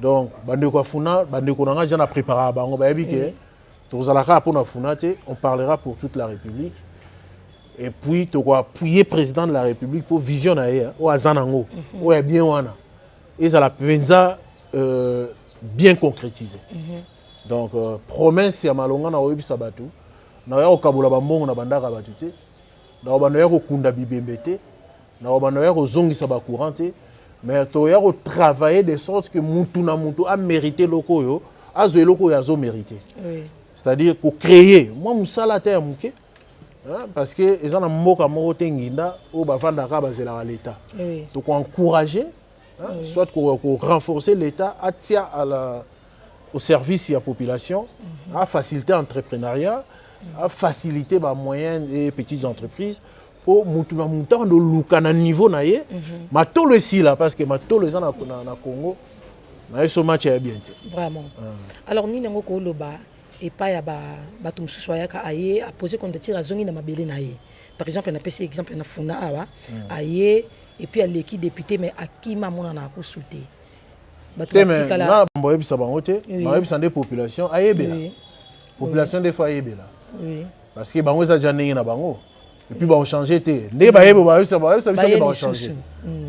Speaker 2: Donc bandeko ya Funa, bandeko na nga ja na préparaka bango, bayebi ke tozala kaka mpona Funa te, on parlera pour toute la République. Et puis tokoappuyer président de la République mpo vision na ye oyo aza nango, oyo ya bien wana, ezala mpenza bien concrétisé. Donc promesse ya malonga na koyebisa bato, nakoya kokabola bambongo na bandaka ya bato te, na kobanda ya kokunda bibembe te, na kobanda ya kozongisa bacourant te, mais toya kotravailler de sorte que mutu na mutu amérite eloko oyo azwa, eloko oyo azomérite. C'est-à-dire kocréer mwa mosala ata ya moke, hein, parce que eza na mboka moko te nginda oyo bavandaka bazelaka l'État. Tokoencourager, hein, soit ko renforcer l'État, atia au service ya population, afaciliter entrepreneuriat, afaciliter bamoyennes et petites entreprises, mpo mutu na mutu akanda oluka na niveau na ye. Matolo esila, parce que matolo eza na Congo na ye so match ya bien te.
Speaker 4: Vraiment. Alors nini yango koloba epai ya bato mosusu ayaka, aye apose candidature, azongi na mabele na ye? Par exemple, napesi exemple na Funa awa, aye et puis aleki député, mais akima, amonana akosu te, bato
Speaker 2: te. Mais
Speaker 4: batikala.
Speaker 2: Nga na boyebisa bango te. Bayebisa nde population ayebela. Population nde faut ayebela, parce que bango eza dia ndenge na bango et puis baochange te. Ndenge bayebi, bayebisa biso nde baochange,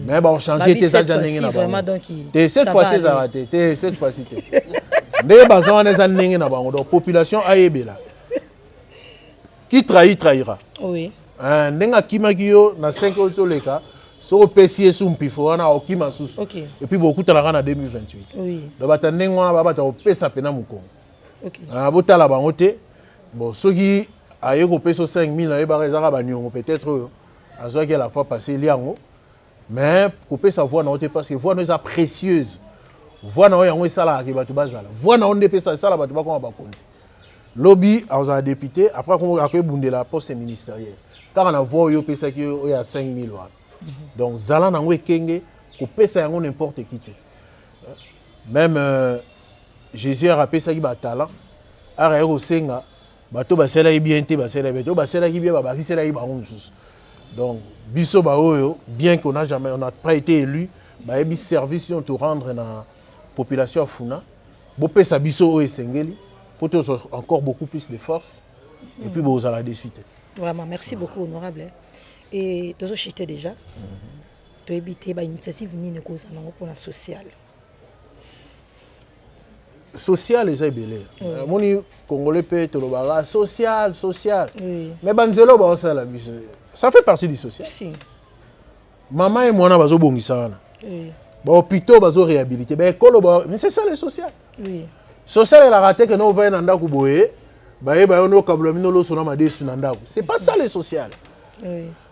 Speaker 2: mais baochange te, eza dia ndenge na bango te. Cette fois-ci ezalaka te te, cette fois-ci te. Ndenge baza wana eza ndenge na bango. Donc population ayebela, qui trahit trahira. Ndenge akimaki yo na 5 oyo toleka, soki opesi ye su mpifo wana, akokima susu. Et puis bokutanaka na 2028. Donc bato ndenge wana babata kopesa mpena mokongo. Botala bango te. Bon, soki aye kopesa 5000, ayebaka ezaka baniongo peut-être oyo azwaki la fois passé liango. Mais kopesa voix na yo te, parce que voix na yo eza précieuse. Voix na yo yango esalaka ke bato bazala. Voix na yo nde epesa esala bato bakoma bakonzi. Lobi azala député, après akoebundela poste ministériel kaka na voix oyo opesaki, oyo ya 5000 wana. Donc zala nango ekenge, kopesa yango n'importe qui te. Même Jésus apesaki batalent, aka ye kosenga bato basalaki bien te, basalaki bien te, oyo basalaki bien babakiselaki bango mosusu. Donc biso baoyo, bien qu'on a jamais, on n'a pas été élu, bayebi service oyo torendre na population ya Funa. Bopesa biso oyo esengeli po tozwa encore beaucoup plus de force et puis bozala déçu te.
Speaker 4: Vraiment, merci beaucoup, honorable. Et tozochite déjà, toyebi te bainitiative nini ekozala nango mpona social.
Speaker 2: Social eza ebele. Omoni, congolais mpe tolobaka social, social, mais banzela oyo baosala biso, ça fait partie du social.
Speaker 4: Si.
Speaker 2: Mama ye mwana bazobongisa wana, bahôpitaux bazoréhabilité, baekolo mais c'est ça le social. Social elaka te ke na ovaye na ndako boye, bayeba yo nde okabola bino loso na madesu na ndako. C'est pas ça le social.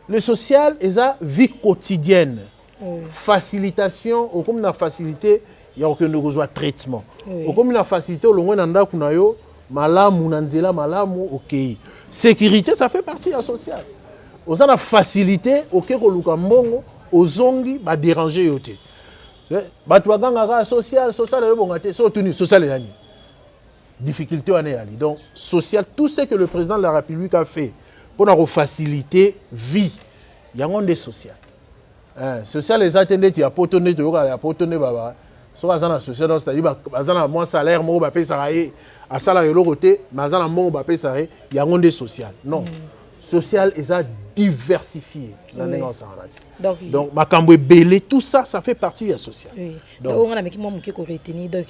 Speaker 2: Le social eza vie quotidienne. Facilitation, okomi na facilité ya kokende kozwa traitement. Okomi na facilité, olongwe na ndako na yo malamu, na nzela malamu, okei. Sécurité, ça fait partie ya social. Oza na facilité, oke koluka mbongo, ozongi, badérange yo te. Bato bagangaka social, social eyobonga te. So otuni social eza nini, difficulté wana eyali. Donc social, tout ce que le président de la République a fait mpona kofaciliter vie, yango nde social. Social eza te ndeti ya poto nde toyokaka ya poto nde baba soki aza na social, donc c'est-à-dire baza na mwa salaire moko bapesaka ye, asalaka eloko te, mais aza na mbongo bapesaka ye, yango nde social. Non, social eza diversifié na ndenge osangana te. Donc makambo ebele, tout ça, ça fait partie ya social.
Speaker 4: Donc oyo nga nameki mwa moke koretenir, donc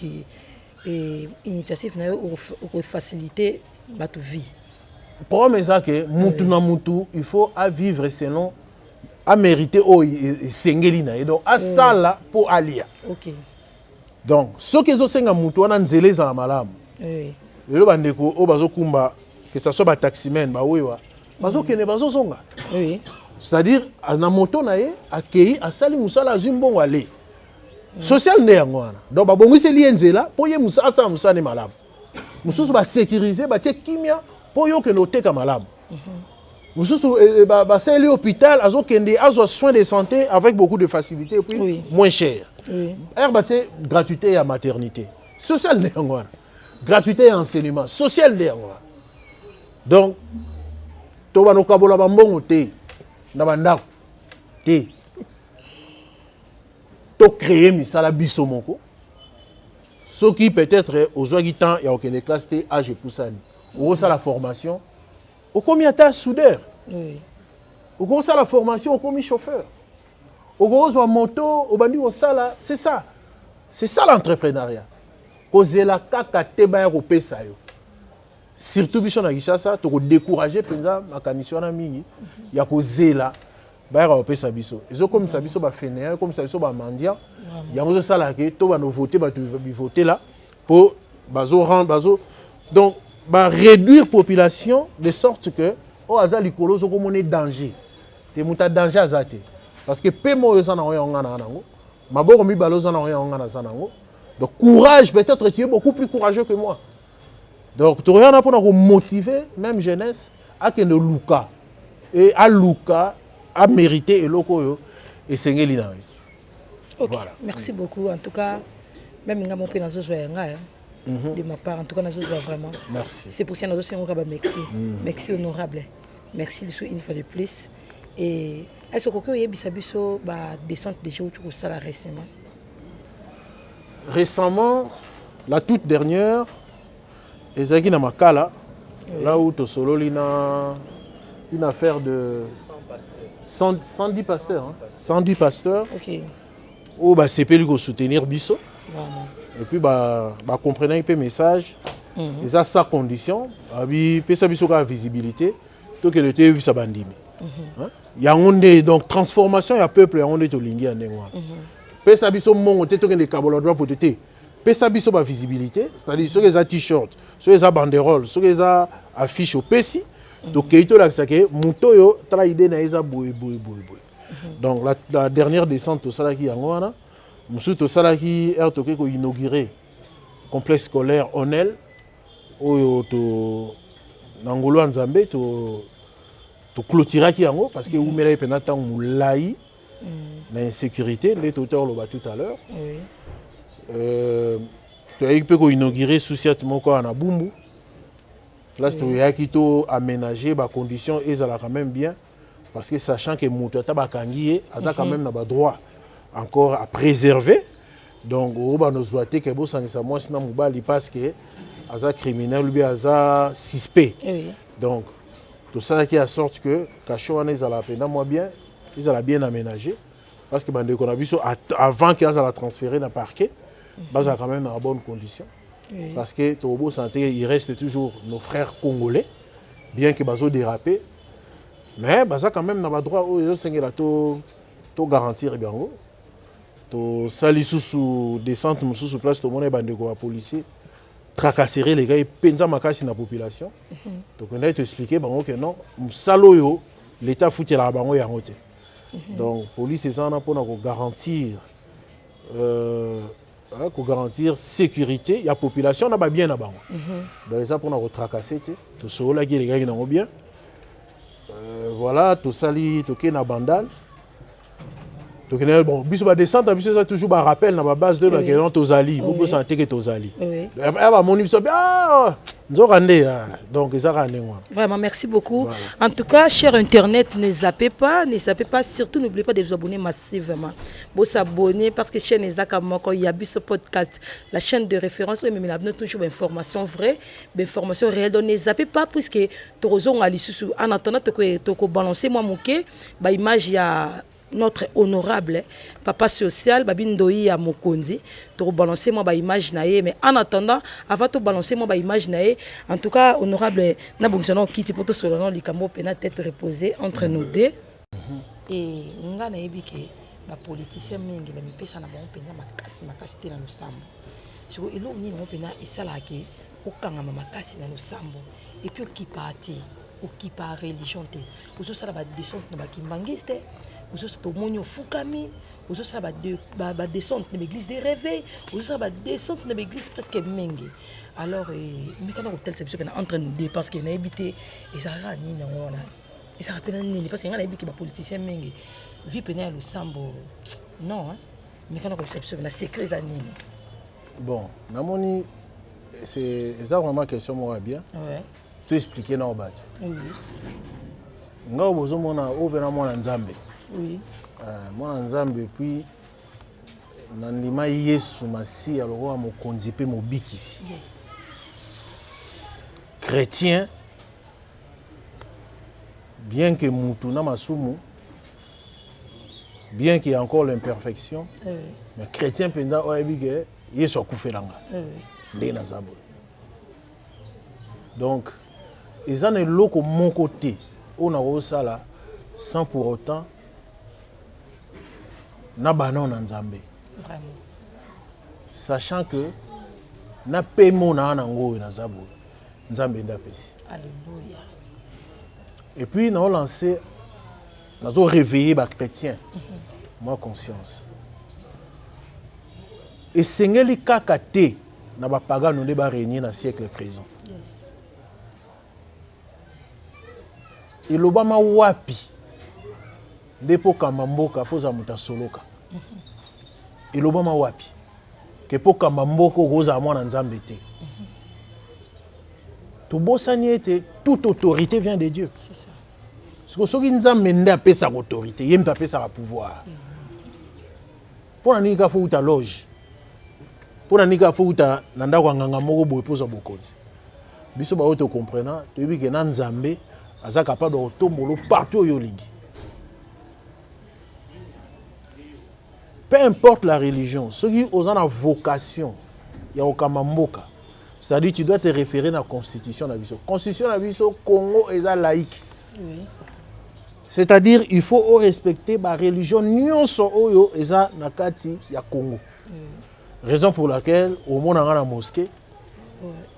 Speaker 4: initiative na yo okofacilité bato vie.
Speaker 2: Problème eza ke mutu na mutu, il faut avivre selon amérité oyo esengeli na ye, donc asala mpo alia. Donc soki ezosenga mutu wana nzela ezala malamu, lelo bandeko oyo bazokumba, que ça soit bataximen, bawewa bazokende, bazozonga, c'est-à-dire na moto na ye akei, asali mosala, azwi mbongo, ale. Social nde yango wana. Donc babongiseli ye nzela mpo ye asala mosala nde malamu. Mosusu basécurize, batie kimia mpo yo okende oteka malamu. Mosusu basaleli hôpital, azokende azwa soin de santé avec beaucoup de facilité et puis moins cher. Ere batie gratuité ya maternité, social nde yango wana. Gratuité ya enseignement, social nde yango wana. Donc tobanda kokabola bambongo te na bandako te, tocréer misala biso moko. Soki peut-être ozwaki temps ya kokende classe te, âge epusani, okosala formation, okomi ata soudeur. Okosala formation, okomi chauffeur, okozwa moto, obandi kosala. C'est ça, c'est ça l'entrepreneuriat. Kozela kaka te baya kopesa yo. Surtout biso na Kinshasa, tokodécourage mpenza makanisi wana mingi ya kozela bayaka kopesa biso. Ezokomisa biso bafainéants, ekomisa biso bamendiants. Yango ezosalaka ke to bano vote bato bivotela mpo bazo rendre bazo donc baréduire population de sorte que oyo aza likolo ozokomona danger te. Moto ya danger aza te, parce que pema oyo oza nango, yango nga na nango, maboko mibale oza nango, yango nga naza nango. Donc courage, peut-être tu es beaucoup plus courageux que moi. Donc tokoya na mpona komotiver même jeunesse akende luka e aluka amérite eloko oyo esengeli na ye.
Speaker 4: Ok.
Speaker 2: Voilà.
Speaker 4: Merci beaucoup. En tout cas, même nga mpe nazozwa yanga, hein. De ma part, en tout cas, nazozwa vraiment.
Speaker 2: Merci.
Speaker 4: C'est pour ça nazosengoka ba merci. Merci honorable. Merci lisusu une fois de plus. Et est-ce que okoki oyebisa biso ba descente déjà outi kosala récemment?
Speaker 2: Récemment, la toute dernière ezalaki na Makala, là où tosololi na une affaire de 100, 110 pasteurs, hein? 110 pasteurs oyo basepeli kosoutenir biso. Et puis bacomprenaki mpe message eza sans condition. Bapesa biso kaka visibilité, tokende toyebisa bandimi. Hein? Yango nde donc transformation ya peuple, yango nde tolingi ya ndenge wana. Pesa biso mbongo te tokende kabola droit vote te, pesa biso bavisibilité, c'est-à-dire soki eza t-shirt, soki eza banderole, soki eza affiche, opesi, tokei tolakisa ke moto oyo, tala idée na ye eza boye boye boye boye. Donc la dernière descente tosalaki yango wana. Mosusu tosalaki ere tokei koinaugurer complexe scolaire Onel oyo to na ngolu ya Nzambe to toclôturaki yango, parce que ewumelaki mpenza ntango molai na insécurité nde touta koloba tout à l'heure. Toyaki mpe koinaugurer sous-ciat moko awa na Bumbu, place toyaki to aménager bacondition ezala quand même bien, parce que sachant que moto ata bakangi ye aza quand même na badroit encore à préserver. Donc oyo banozwa te ke bosangisa mwasi na mobali parce que aza criminel ou bien aza suspect. Donc tosalaki ya sorte que cachot wana ezala mpenza mwa bien, ezala bien aménagé, parce que bandeko na biso avant ke azala transféré na parquet, bazala quand même dans la bonne condition. Parce que tokobosana te, il reste toujours nos frères congolais, bien que bazo déraper, mais baza quand même na badroit oyo ezosengela to togarantir bango. Tosali lisusu descente mosusu place tomona bandeko ya policier tracasserie elekaki mpenza makasi na population. Tokendaki toexpliquer bango ke non, mosala oyo l'État afutelaka bango yango te. Donc police eza wana mpona kogarantir kogarantir sécurité ya population na babien na bango. Donc eza mpona kotracasser te. Tosololaki, elekaki nango bien. Voilà, tosali, tokei na Bandal, tokende. Bon, biso badescente na biso eza toujours barappel na babase de bakende tozali, bobosana te ke tozali. Ya bamoni biso, ah, nzoka nde donc eza kaka ndenge wana.
Speaker 4: Vraiment, merci beaucoup. Voilà. En tout cas, cher internet, ne zappez pas, ne zappez pas. Surtout, n'oubliez pas de vous abonner massivement. Vous s'abonner parce que chaîne Ezaka Moko, Yabiso Podcast, la chaîne de référence, oui, mais il y a toujours une information vraie, une information réelle. Donc, ne zappez pas puisque tozonga lisusu. En attendant, toko balancer mwa moke, ba image ya notre honorable papa social babi Ndoi ya Mokonzi, tokobalancer mwa baimage na ye. Mais en attendant, avant tobalancer mwa baimage na ye, en tout cas honorable, nabongisa na okiti mpo tosolola na likambo mpena tête reposée entre nous deux. E nga nayebi ke bapoliticien mingi bamipesa na bango mpenza makasi makasi te na losambo. Siko eloko nini yango mpenza esalaka ke okangama makasi na losambo et puis okipaa te, okipa religion te, ozosala badescente na bakimbangiste, tomoni ofukami, ozosala badescente na baéglise de réveil, ozosala badescente na baéglise presque mingi? Alors mikana kotalisa biso mpena entre nous deux, parce que nayebi te ezalaka nini yango wana, ezalaka mpena nini, parce que ngai nayebi ke bapoliticien mingi vie pena ya losambo non. Mikana kolisa biso mpena secret eza nini?
Speaker 2: Bon, namoni c'est eza vraiment question moko ya bien. To expliquer nao bato. Nga oyo bozomona oyo mpena mwana Nzambe. Mwana Nzambe, puis Nandima Yesu Masiya lokola mokonzi mpe mobikisi.
Speaker 4: Yes.
Speaker 2: Chrétien, bien que mutu na masumu, bien qu'il y a encore l'imperfection,
Speaker 4: oui.
Speaker 2: mais chrétien mpenza oyo ayebi ke Yesu akufela nga
Speaker 4: oui.
Speaker 2: ndenge naza boye. Donc eza na eloko moko te oyo nakosala sans pour autant na bana na Nzambe.
Speaker 4: Vraiment.
Speaker 2: Sachant que na pemo na nango oyo naza boye Nzambe nde apesi.
Speaker 4: Alléluia.
Speaker 2: Et puis na lancé nazo réveiller ba chrétiens. Moi conscience. Esengeli kaka te na ba pagano nde ba régner na siècle présent.
Speaker 4: Yes.
Speaker 2: Elobama wapi nde mpo kamba mboka foza moto asoloka. Elobama wapi ke mpo kamba mboka okozala mwana Nzambe te. Tobosani ete toute autorité vient de Dieu.
Speaker 4: C'est ça.
Speaker 2: Siko soki Nzambe nde apesaka autorité, ye mpe apesaka pouvoir. Mpo na nini kaka fo uta loge? Mpo na nini kaka fo uta na ndako ya nganga moko boye mpo ozwa bokonzi? Biso baoyo tocomprena, toyebi ke na Nzambe aza capable ya kotombola partout oyo olingi. Peu importe la religion, soki oza na vocation ya kokamba mboka, c'est-à-dire tu dois te référer na constitution na biso. Constitution na biso, Congo eza laïque.
Speaker 4: Oui.
Speaker 2: C'est-à-dire il faut respecter ba religion nyonso oyo eza na kati ya Congo.
Speaker 4: Oui.
Speaker 2: Raison pour laquelle omona nga na mosquée,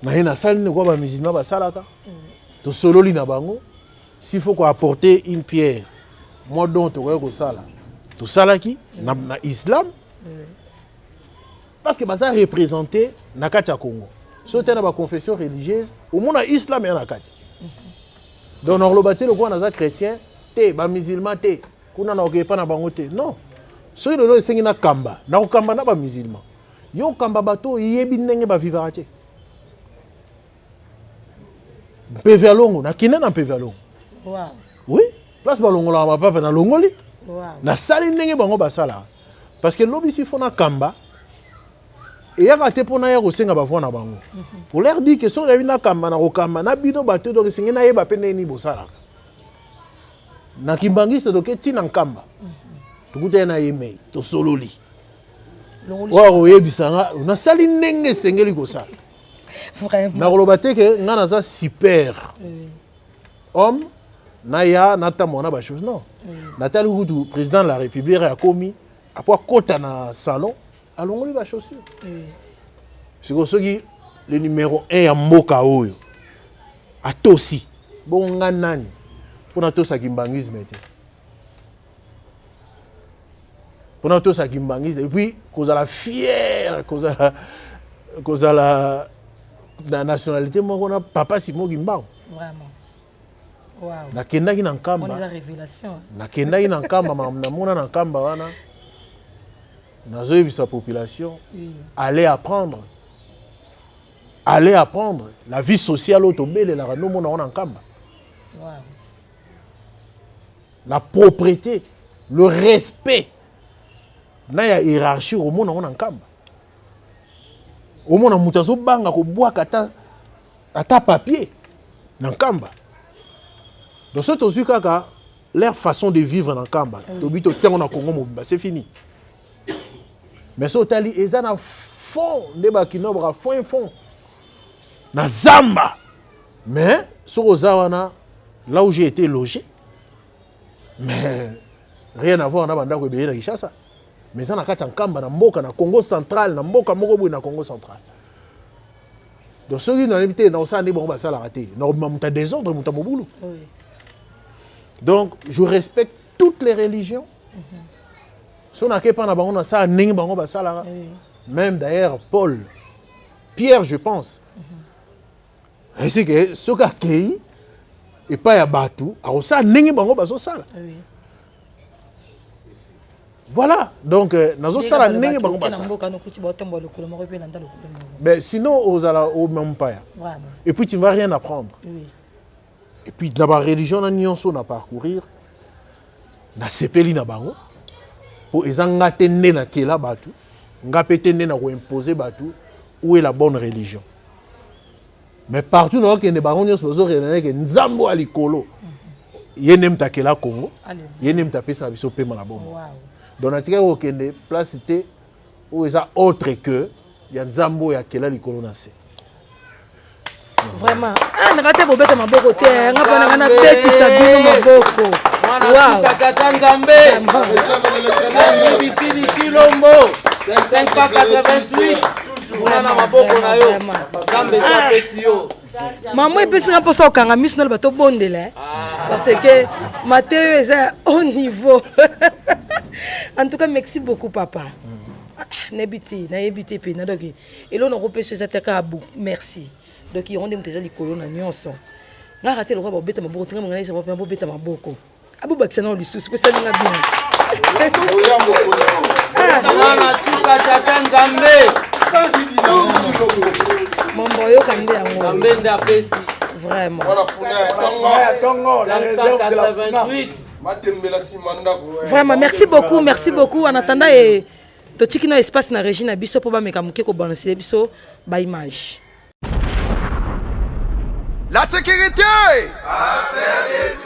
Speaker 2: na ye nasali nini kwa ba musulman basalaka, tosololi na bango, s'il faut ko apporter une pierre, moi don tokoki kosala, tosalaki na, na islam. Parce que baza représenté na kati ya Congo. Soki te na ba confession religieuse, omona islam ya na kati. Donc nakoloba te lokola naza chrétien te, ba musulman te, kuna nakoki epa na bango te. Non. Soki lelo esengi na kamba, nakokamba na ba musulman. Yo kamba bato oyebi ndenge ba vivaka te. Mpeve ya longo, nakende na mpeve ya longo.
Speaker 4: Wow.
Speaker 2: Oui, place balongolaka mapapa nalongoli.
Speaker 4: Wow.
Speaker 2: Nasali ndenge bango basalaka. Parce que lobi si faut na kamba eyaka te mpona ya kosenga bavoi na bango. Pour leur dire que soki nayebi nakamba na kokamba na bino bato donc esengi nayeba mpe ndenge nini bosalaka. Na kimbangiste toke ntina nkamba. Tokutani na ye mei tosololi. Oyo akoyebisa nga nasali ndenge esengeli kosala.
Speaker 4: Vraiment.
Speaker 2: Nakoloba te ke nga naza super homme naya natambola na ba chose non. Natali kutu président de la République akomi apo akota na salon alongoli ba chaussures. Sikoyo soki le numéro 1 ya mboka oyo atosi bongo nga nani mpona atosa kimbanguisme te, mpona atosa kimbanguisme et puis kozala fier, kozala kozala na nationalité moko na papa Simon Kimbangu.
Speaker 4: Vraiment. Wow.
Speaker 2: Nakendaki na Nkamba.
Speaker 4: Wana eza révélation.
Speaker 2: Nakendaki na Nkamba, namona na Nkamba wana nazoyebisa population,
Speaker 4: Oui.
Speaker 2: allez apprendre. Allez apprendre la vie sociale oyo tobelelaka ndomona wana Nkamba.
Speaker 4: Wow.
Speaker 2: La propreté, le respect na ya hiérarchie omona wana Nkamba. Omona moto azobanga kobwaka ata ata papier na Nkamba. Donc soki tozwi kaka leur façon de vivre na Nkamba, tobi totiango na Congo mobimba, c'est fini. Mais soki otali eza na fond nde bakino baka fond fond na zamba. Mais soki oza wana là où j'ai été logé, mais rien à voir na bandako ebele na Kinshasa. Mais eza na kati ya Nkamba na mboka na Congo central, na mboka moko boye na Congo central. Donc soki nayebi te naosala nde bango basalaka te, nakobima moto ya désordre, moto ya mobulu.
Speaker 4: Oui.
Speaker 2: Donc je respecte toutes les religions. So nake pa na bango nasala ndenge bango basalaka.
Speaker 4: Oui.
Speaker 2: Même d'ailleurs Paul, Pierre je pense. Ainsi que soki akei epai ya bato akosala ndenge bango bazosala.
Speaker 4: Oui.
Speaker 2: Voilà, donc nazosala ndenge bango basala.
Speaker 4: Mboka nokuti baotambola lokolo moko mpe landa lokolo moko.
Speaker 2: Mais sinon ozala au mpaya.
Speaker 4: Vraiment.
Speaker 2: Et puis tu ne vas rien apprendre.
Speaker 4: Oui.
Speaker 2: Et puis dans la religion na nyonso na parcourir na sepeli na bango po eza nga te nde na kela bato. Nga pe te nde na ko imposer batu où est la bonne religion. Mais partout na okende bango nyonso bazo reconnaître que Nzambe ya likolo ye nde moto akela Congo, ye nde moto apesaka biso pema na bomoi. Donc natikaki kokende place te oyo eza autre que ya Nzambe oyo akela likolo na se.
Speaker 4: Vraiment, ah naka te bobeta maboko te, nga mpo nanga nabetisa bino maboko.
Speaker 5: Wow. Tata Nzambe. Bisili Tshilombo 588 kuna na maboko na yo. Nzambe ah. apesi yo.
Speaker 4: Mama epesi nga mposa okanga miso naloba tobondela eh. ah. parce que mateyo eza haut niveau. En tout cas, merci beaucoup papa. Ah, nayebi te, nayebi te mpe nadoki. Eloko nakopesa eza te kaka bu merci. Donc yango nde moto eza likolo na nyonso. Nga kati lokola babeta maboko tinga mongana yesa mpe bobeta maboko. Abobakisa nao lisusu mpo esali nga bien.
Speaker 5: Mwana suka tata Nzambe.
Speaker 4: Mambo oyoka nde yango.
Speaker 5: Nzambe nde apesi.
Speaker 4: Vraiment.
Speaker 5: 588.
Speaker 4: Vraiment, merci beaucoup, merci beaucoup. En attendant, et totiki na espace na régie na biso mpo bameka moke kobalancer biso ba image.
Speaker 7: La sécurité! Affaire de tous!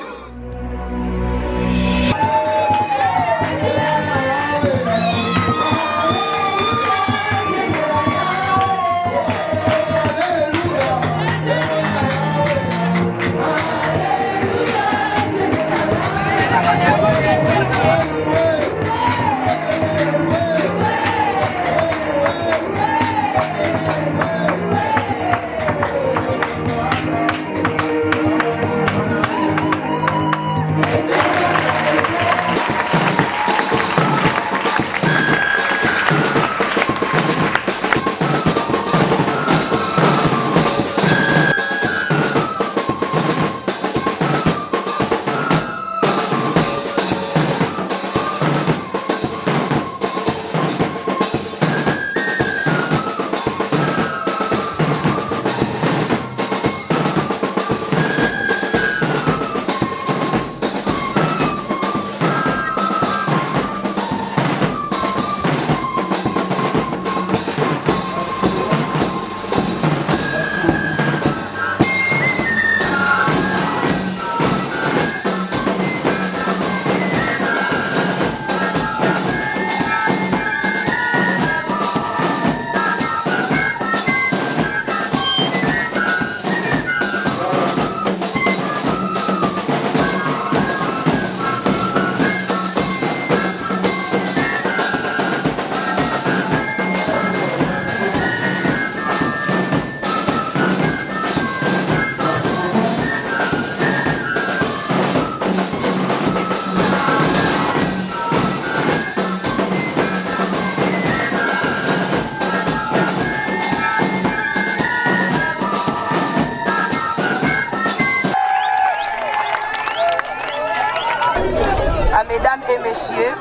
Speaker 8: À mesdames et messieurs,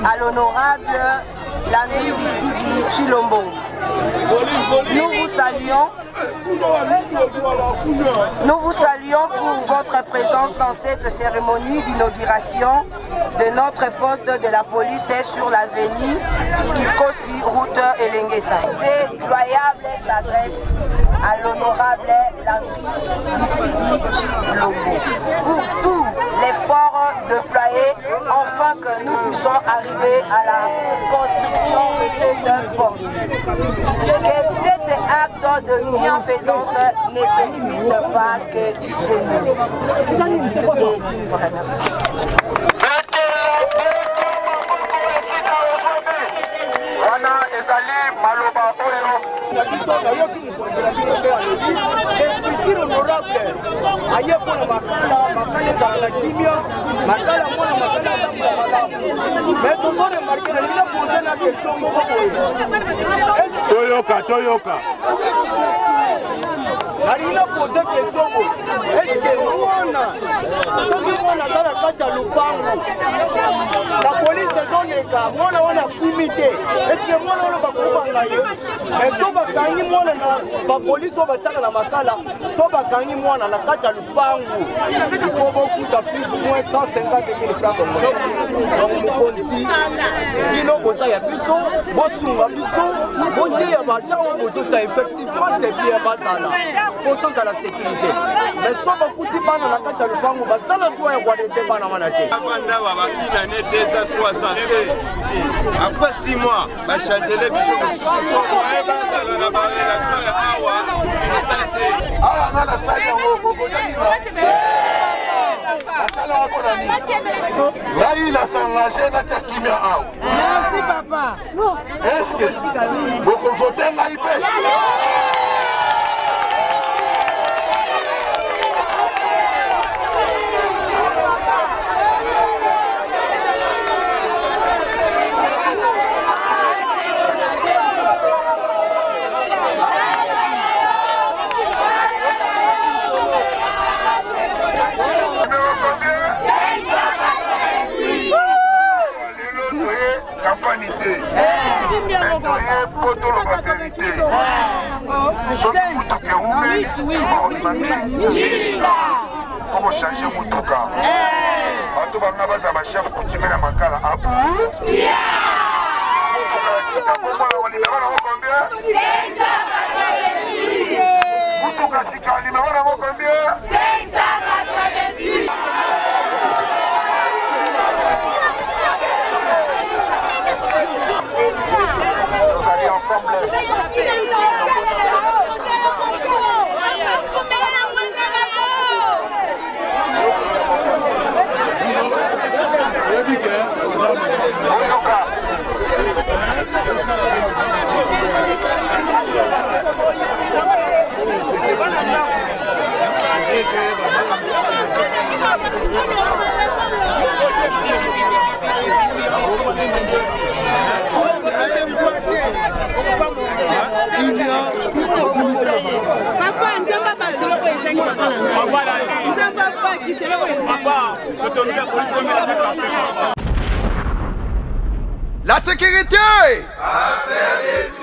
Speaker 8: à l'honorable Landry Bissidi Tshilombo. Nous vous saluons. Nous vous saluons pour votre présence dans cette cérémonie d'inauguration de notre poste de la police sur l'avenue Kikosi, route Elengesa. Déployable s'adresse à l'honorable Landry Bissidi Tshilombo pour tout l'effort déployé afin que nous puissions arriver à la construction de cette poste. Que cet acte de bienfaisance ne se limite pas que chez nous. Et vous remercie.
Speaker 7: Wana ezali maloba oyo
Speaker 6: na biso nayoki mokonzi na biso mpe alobi le futur honorable aye mpo na makala makala ezala na kimia makala mwana makala atambola malamu mais tozo remarke nalingi na pose na question moko boye
Speaker 2: toyoka toyoka
Speaker 6: nalingi na pose question boye eske mwana soki mwana aza na kati ya lopango la polise ezo Ezoleka mwana wana akimi te. Eske mwana wana bakokanga ye? Mais so bakangi mwana na bapolisi oyo batiaka na makala, so bakangi mwana na kati ya lupangu, il faut bofuta plus ou moins 150 000 francs congolais. Donc mokonzi, bino boza ya biso, bosunga biso, boteya baja oyo bozotia effectivement c'est bien bazala po tozala sécurisé. Mais so bakuti bana na kati ya lupangu, basala droit ya koarrete bana wana te.
Speaker 7: Bavanda ba une année, 2 ans, 3 ans te. Après 6 mois, bachangele biso mosusu po moye bazala na barelation ya awa eza te.
Speaker 9: Awa nga nasali yango bokotaki nasala yango mpo na nini? Ngai nasengage natia kimia awa.
Speaker 10: Merci papa.
Speaker 9: Eske bokovote ngai mpe? Lelo toye campagne te, mais toye po toloba verite. Soki mutuka ewumeli bakomema po kochange mutuka. Bato banga baza ba chef coutumier na makala abu. Mutuka ya sika kombo nango numero nango combien? Mutuka sika numero nango combien? Tozali ensemble. Boyoka.
Speaker 7: La sécurité! Affaire de tous.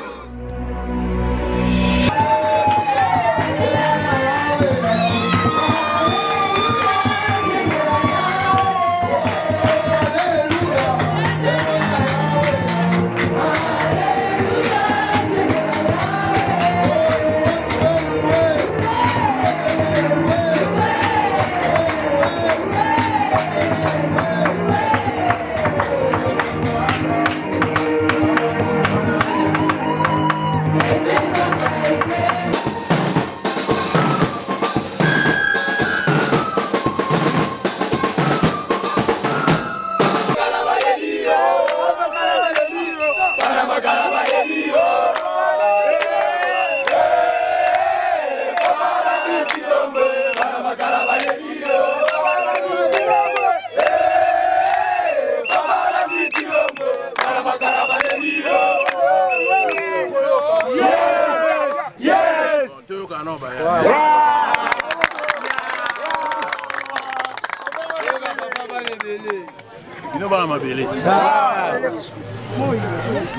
Speaker 2: Bino bana mabele ti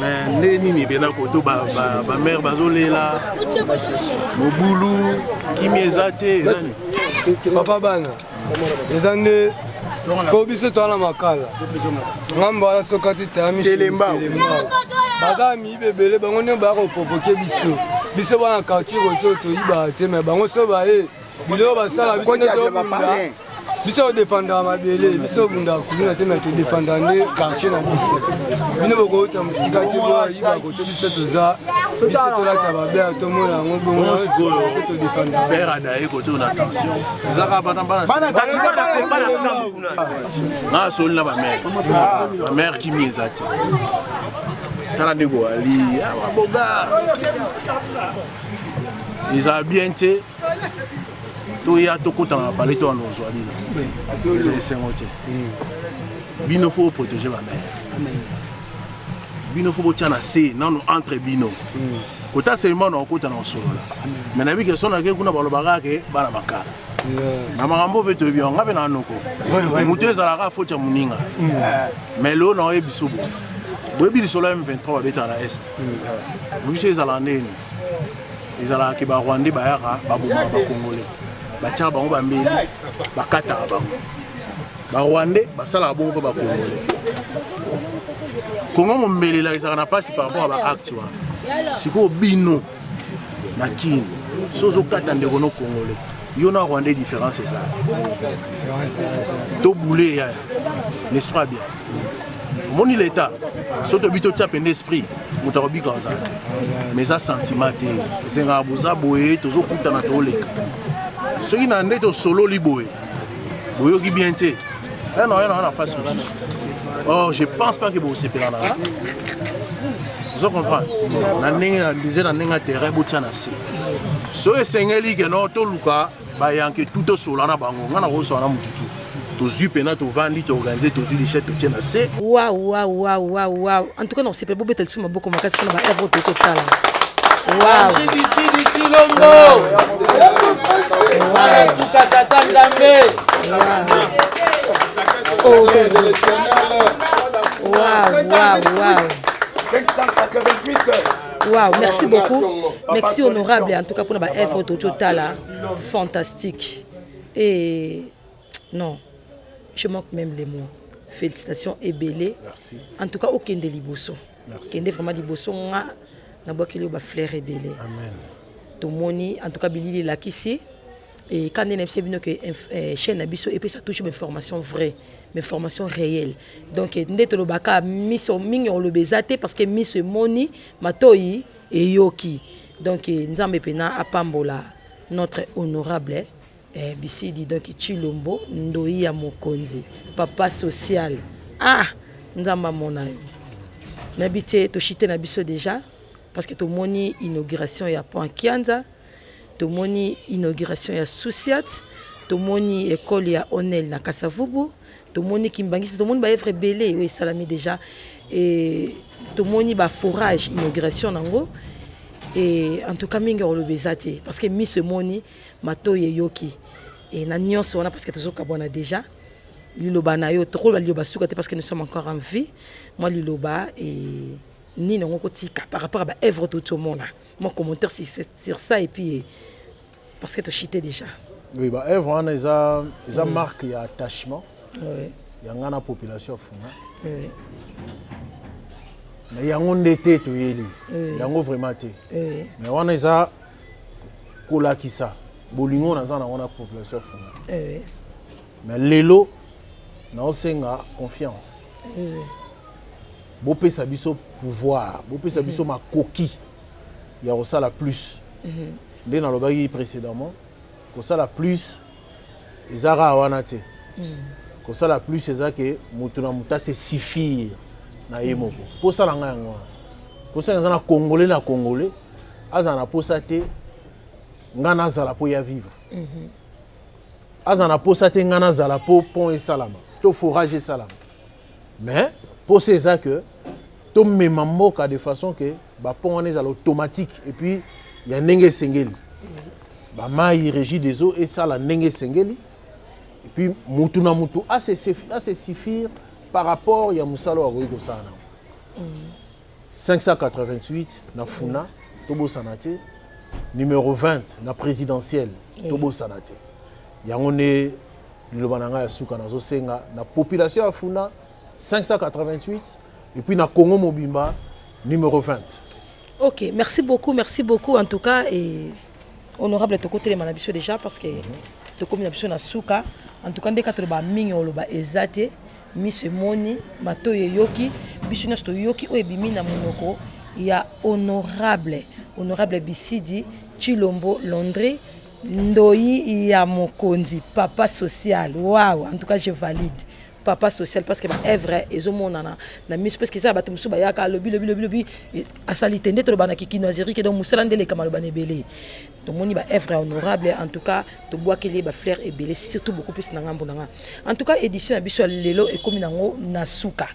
Speaker 2: mais nde nini mpena koto bamare bazolela mobulu kimi eza te eza nini
Speaker 1: papa bana eza nde po biso toza na makala ngambo wana sokati tayamiselemba baza miyibi ebele bango nde baya koprovoke biso biso bana quartier koto toyibaka te me bango so baye biloko basala biso nde tobunda biso todefendaka mabele biso obundaka kuluna te me todefendaka nde quartier na biso bino bokouta mosika te boyiba koto biso toza biso tolata babea tomona yango bongo todefendaka
Speaker 2: père adaye koto na tension eza kaka bana bana nga asoli na bamare bamare kimi eza te tala ndenge oali awa boga ezala bien te toya tokotana na palais to wana ozwa bino eza esengo te bino fo protéger bamare bino fo botya na se nano entre bino kota seulement na okota na osolola mais nayebi ke so nake kuna balobaka ke bana makala na makambo mpe toyebi yango nga mpe na noko moto ezalaka foti ya moninga mais lelo na oyebi so boye. Boyebi lisolo ya M23 babetaka na Est. Boyebi so ezalaka ndenge nini? Ezalaka ke ba Rwandais bayaka babomaka ba Congolais. Batiaka bango bambeli, bakataka bango. Ba Rwandais basalaka bongo mpe ba Congolais. Congo mombelela ezalaka na mpasi par rapport ya ba acte wana. Sikoyo bino na Kin, so ozokata ndeko no Congolais, yo na Rwandais différence ezala. Toboule yaya, n'est-ce pas bien? Omoni l'État, soki tobi totia pende esprit, moto akobika kozala te. Mais eza sentiment te. Esengaka boza boye, tozokutana toleka. Soki na nde tosololi boye, boyoki bien te. Eh non, na face mosusu. Or, je pense pas que bosepela na nga. Ozo comprendre? Na ndenge na déjà na ndenge ya terrain botia na se. Soki esengeli ke no toluka bayanke tout tosola na bango, nga nakosola na mutu tout. Tozwi mpena tovandi toorganize tozwi lichette totie na se.
Speaker 4: Waouh, waouh, waouh, waouh, waouh. En tout cas, nasepela bobeta lisusu maboko makasi mpona ba œuvre oyo totala. Waouh.
Speaker 5: Bisidi Tshilombo. Mwana suka tata Nzambe.
Speaker 4: Oh. Waouh, waouh, waouh.
Speaker 6: 588.
Speaker 4: Waouh, merci beaucoup. Merci honorable en tout cas pour ba œuvre totala fantastique. Et non, je manque même les mots. Félicitations ebele.
Speaker 2: Merci.
Speaker 4: En tout cas, okende liboso.
Speaker 2: Merci.
Speaker 4: Kende vraiment liboso nga nabwakeli yo ba fleur ebele.
Speaker 2: Amen.
Speaker 4: Tomoni en tout cas bilili elakisi et quand nde nayebisi bino ke chaîne na biso epesa toujours bainformation vraie, bainformation réelle. Donc nde tolobaka miso mingi oloba eza te parce que miso emoni, matoi eyoki. Donc Nzambe pena apambola notre honorable eh, Bisidi donc Tshilombo ndoyi ya mokonzi papa social. Ah, Nzambe amona yo. Nayebi te toshite na biso déjà parce que tomoni inauguration ya pont Kianza, tomoni inauguration ya Susiat, tomoni école ya Onel na Kasavubu, tomoni Kimbangisi, tomoni ba œuvre ebele oyo esalami déjà et tomoni ba forage inauguration nango. Et en tout cas mingi oloba eza te parce que miso emoni, matoyi eyoki. Et na nyonso wana parce que tozokabwana déjà liloba na yo tokoloba liloba suka te parce que nous sommes encore en vie. Moi liloba et nini yango kotika par rapport à ba œuvre totomona moi commentaire sur ça et puis parce que tochite déjà.
Speaker 2: Oui, ba œuvre wana eza eza marque ya attachement.
Speaker 4: Oui.
Speaker 2: Ya nga na population Funa.
Speaker 4: Oui.
Speaker 2: Mais yango nde te toyeli.
Speaker 4: Oui.
Speaker 2: Yango vraiment te.
Speaker 4: Oui.
Speaker 2: Mais wana eza kolakisa bolingo naza na wana population Funa.
Speaker 4: Oui.
Speaker 2: Mais lelo naosenga confiance.
Speaker 4: Oui.
Speaker 2: Bopesa biso pouvoir, bopesa biso makoki ya kosala plus. Nde nalobaki précédemment, kosala plus eza kaka wana te. Kosala plus eza ke moto na moto ase suffire na ye moko. Posa na ngai yango wana. Posa eza na Congolais na Congolais, azala na posa te nga nazala po ya vivre. Azala na posa te nga nazala po pont esalama, to forage esalama. Mais posa eza que tomema mboka de façon que ba pont wana ezala automatique et puis ya ndenge esengeli. Ba mayi régie des eaux esala ndenge esengeli. Et puis mutu na mutu ase suffire par rapport ya mosala oyo akoki kosala nango. 588 na Funa tobosana te, numéro 20 na présidentielle tobosana te. Yango nde liloba na ngai ya suka nazosenga na population ya Funa 588 et puis na Congo mobimba numéro 20.
Speaker 4: Ok, merci beaucoup, merci beaucoup en tout cas. Et honorable tokotelema na biso déjà parce que tokomi na biso na suka. En tout cas ndeka toloba mingi oloba eza te, miso emoni, matoyi eyoki, biso nyonso toyoki oyo ebimi na monoko ya honorable, honorable Bisidi Tshilombo Landry ndoyi ya mokonzi papa social. Waouh, en tout cas je valide papa social parce que ba œuvre ezomonana na miso parce que ça bato mosusu bayaka lobi lobi lobi lobi asali te nde toloba na kikinoiserie ke donc mosala nde eleka maloba na ebele. Tomoni ba œuvre honorable en tout cas tobwakeli ye ba fleur ebele surtout beaucoup plus na ngambo na nga. En tout cas édition ya biso ya lelo ekomi nango na suka.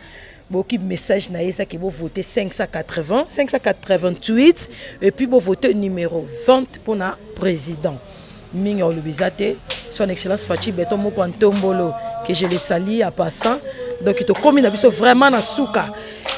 Speaker 4: Boki message na ye ezaki bo voter 580, 588 et puis bo voter numéro 20 mpona président. Mingi olobi eza te, son excellence Fatshi Beton moko ya ntombolo que je le salue en passant. Donc tokomi na biso vraiment na suka.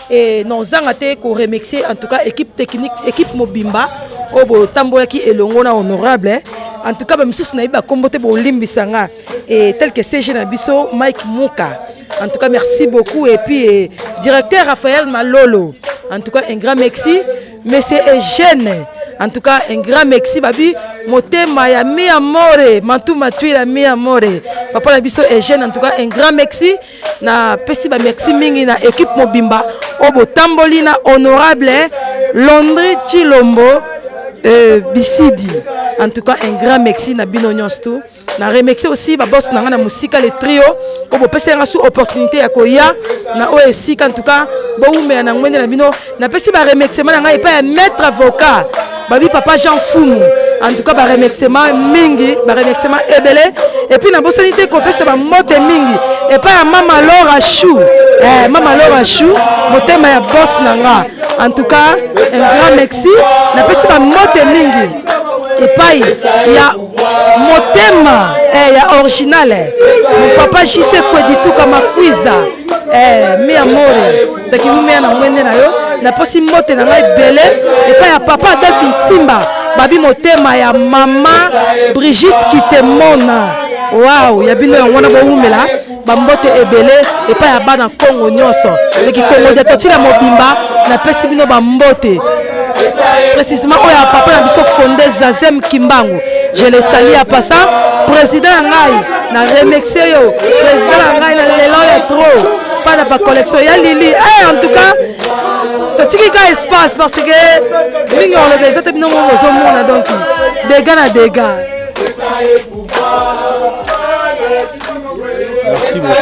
Speaker 4: Et nozanga te ko remercier en tout cas équipe technique, équipe mobimba oyo botambolaki elongo na honorable. En tout cas ba misusu nayebi bakombo te, bolimbisa nga, et tel que CG na biso Mike Muka, en tout cas merci beaucoup. Et puis directeur Raphaël Malolo, en tout cas un grand merci. Monsieur Eugène, en tout cas un grand merci. Babi motema ya mi amore mantu matwila mi amore, papa na biso Eugène, en tout cas un grand merci. Na pesi ba merci mingi na équipe mobimba oyo botamboli na honorable Londri Chilombo Bisidi. En tout cas un grand merci na bino nyonso tu. Na remercie aussi baboss na nga na mosika, le trio oyo bopesi nga su opportunité ya koya na oyo esika. En tout cas bowumela na ngwende na bino. Napesi baremerciement na ngai epai ya maître avocat babi papa Jean Fumu. En tout cas baremerciement mingi, baremerciement ebele. Et puis nabosani te kopesa bambote mingi epai ya mama Lora Chou, mama Lora Chou, motema ya boss na nga. En tout cas un grand merci. Napesi bambote mingi epai ya motema ya original, mon papa JC Kwedituka Makwiza, mi amore takiwumea na mwende na yo. Naposi mbote na ngai ebele epai ya papa Adolphe Ntimba, babi motema ya mama Brigitte Kitemona. Wow, ya bino yango wana, bowumela. Bambote ebele epai ya bana Kongo nyonso, leki Kongo dia totila mobimba, napesi bino bambote, précisément oyo ya papa na biso Fonde Zazem Kimbangu, je le salue. Ya pasa président na ngai, na remercie yo président na ngai na lelo ya trop pa na bacollection ya Lili. En tout cas totiki ka espace parce que mingi oloba eza te, bino moko bozomona. Donc dégâts na dégâts.
Speaker 2: Merci
Speaker 3: beaucoup.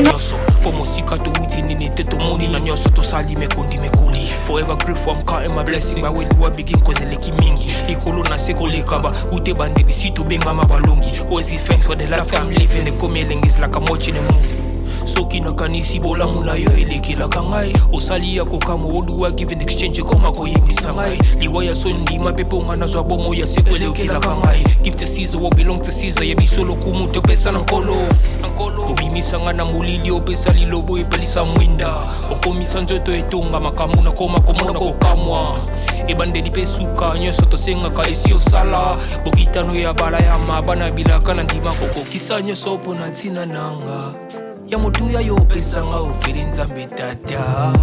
Speaker 3: Nyonso mpo mosika towuti nini te, tomoni na nyonso tosali mekondi mekoli. Forever grateful, I'm counting my blessing. By where do I begin? Cause eleki mingi likolo na se koleka ba ute bandeli si tobengama balongi. Always give thanks for the life I'm living. Ekomi elengi, is like I'm watching a movie. Soki nakanisi bolamu na yo elekelaka ngai, osali ya kokamwa oduwa give in exchange ekoma koyebisa ngai liwa ya so ndima mpe mponga nazwa bomo ya seko elekelaka ngai. Give to Caesar what belong to Caesar. Ya biso lokumu topesa na Nkolo. Obimisa ngai na molili, opesa lilobo epelisa mwinda, okomisa nzoto etonga makambo nakoma komona kokamwa. Ebandeli mpe suka nyonso tosengaka esi osala bokitano ya bala ya mabana bilaka na ndima kokokisa nyonso mpo na ntina nanga ya motuya yo opesanga ofeli. Nzambe tata,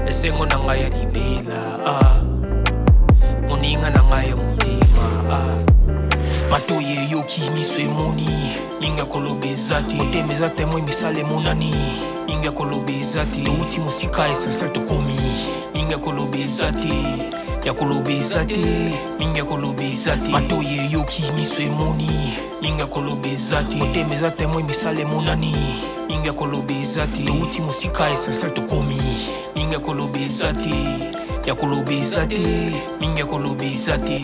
Speaker 3: esengo na ngai ya libela, ah. Moninga na ngai ya motema, ah. Matoyi eyoki, miso emoni, mingi ya koloba eza te. Motema eza témoin, misala emonani, mingi ya koloba eza te. Touti mosika, essentiel tokomi, mingi ya koloba eza te, ya koloba eza te, mingi ya koloba eza te. Matoyi eyoki, miso emoni, mingi ya koloba eza te. Motema eza témoin, misala emonani, mingi ya koloba eza te. Touti mosika, essentiel tokomi, mingi ya koloba eza te, ya koloba eza te, mingi ya koloba eza te.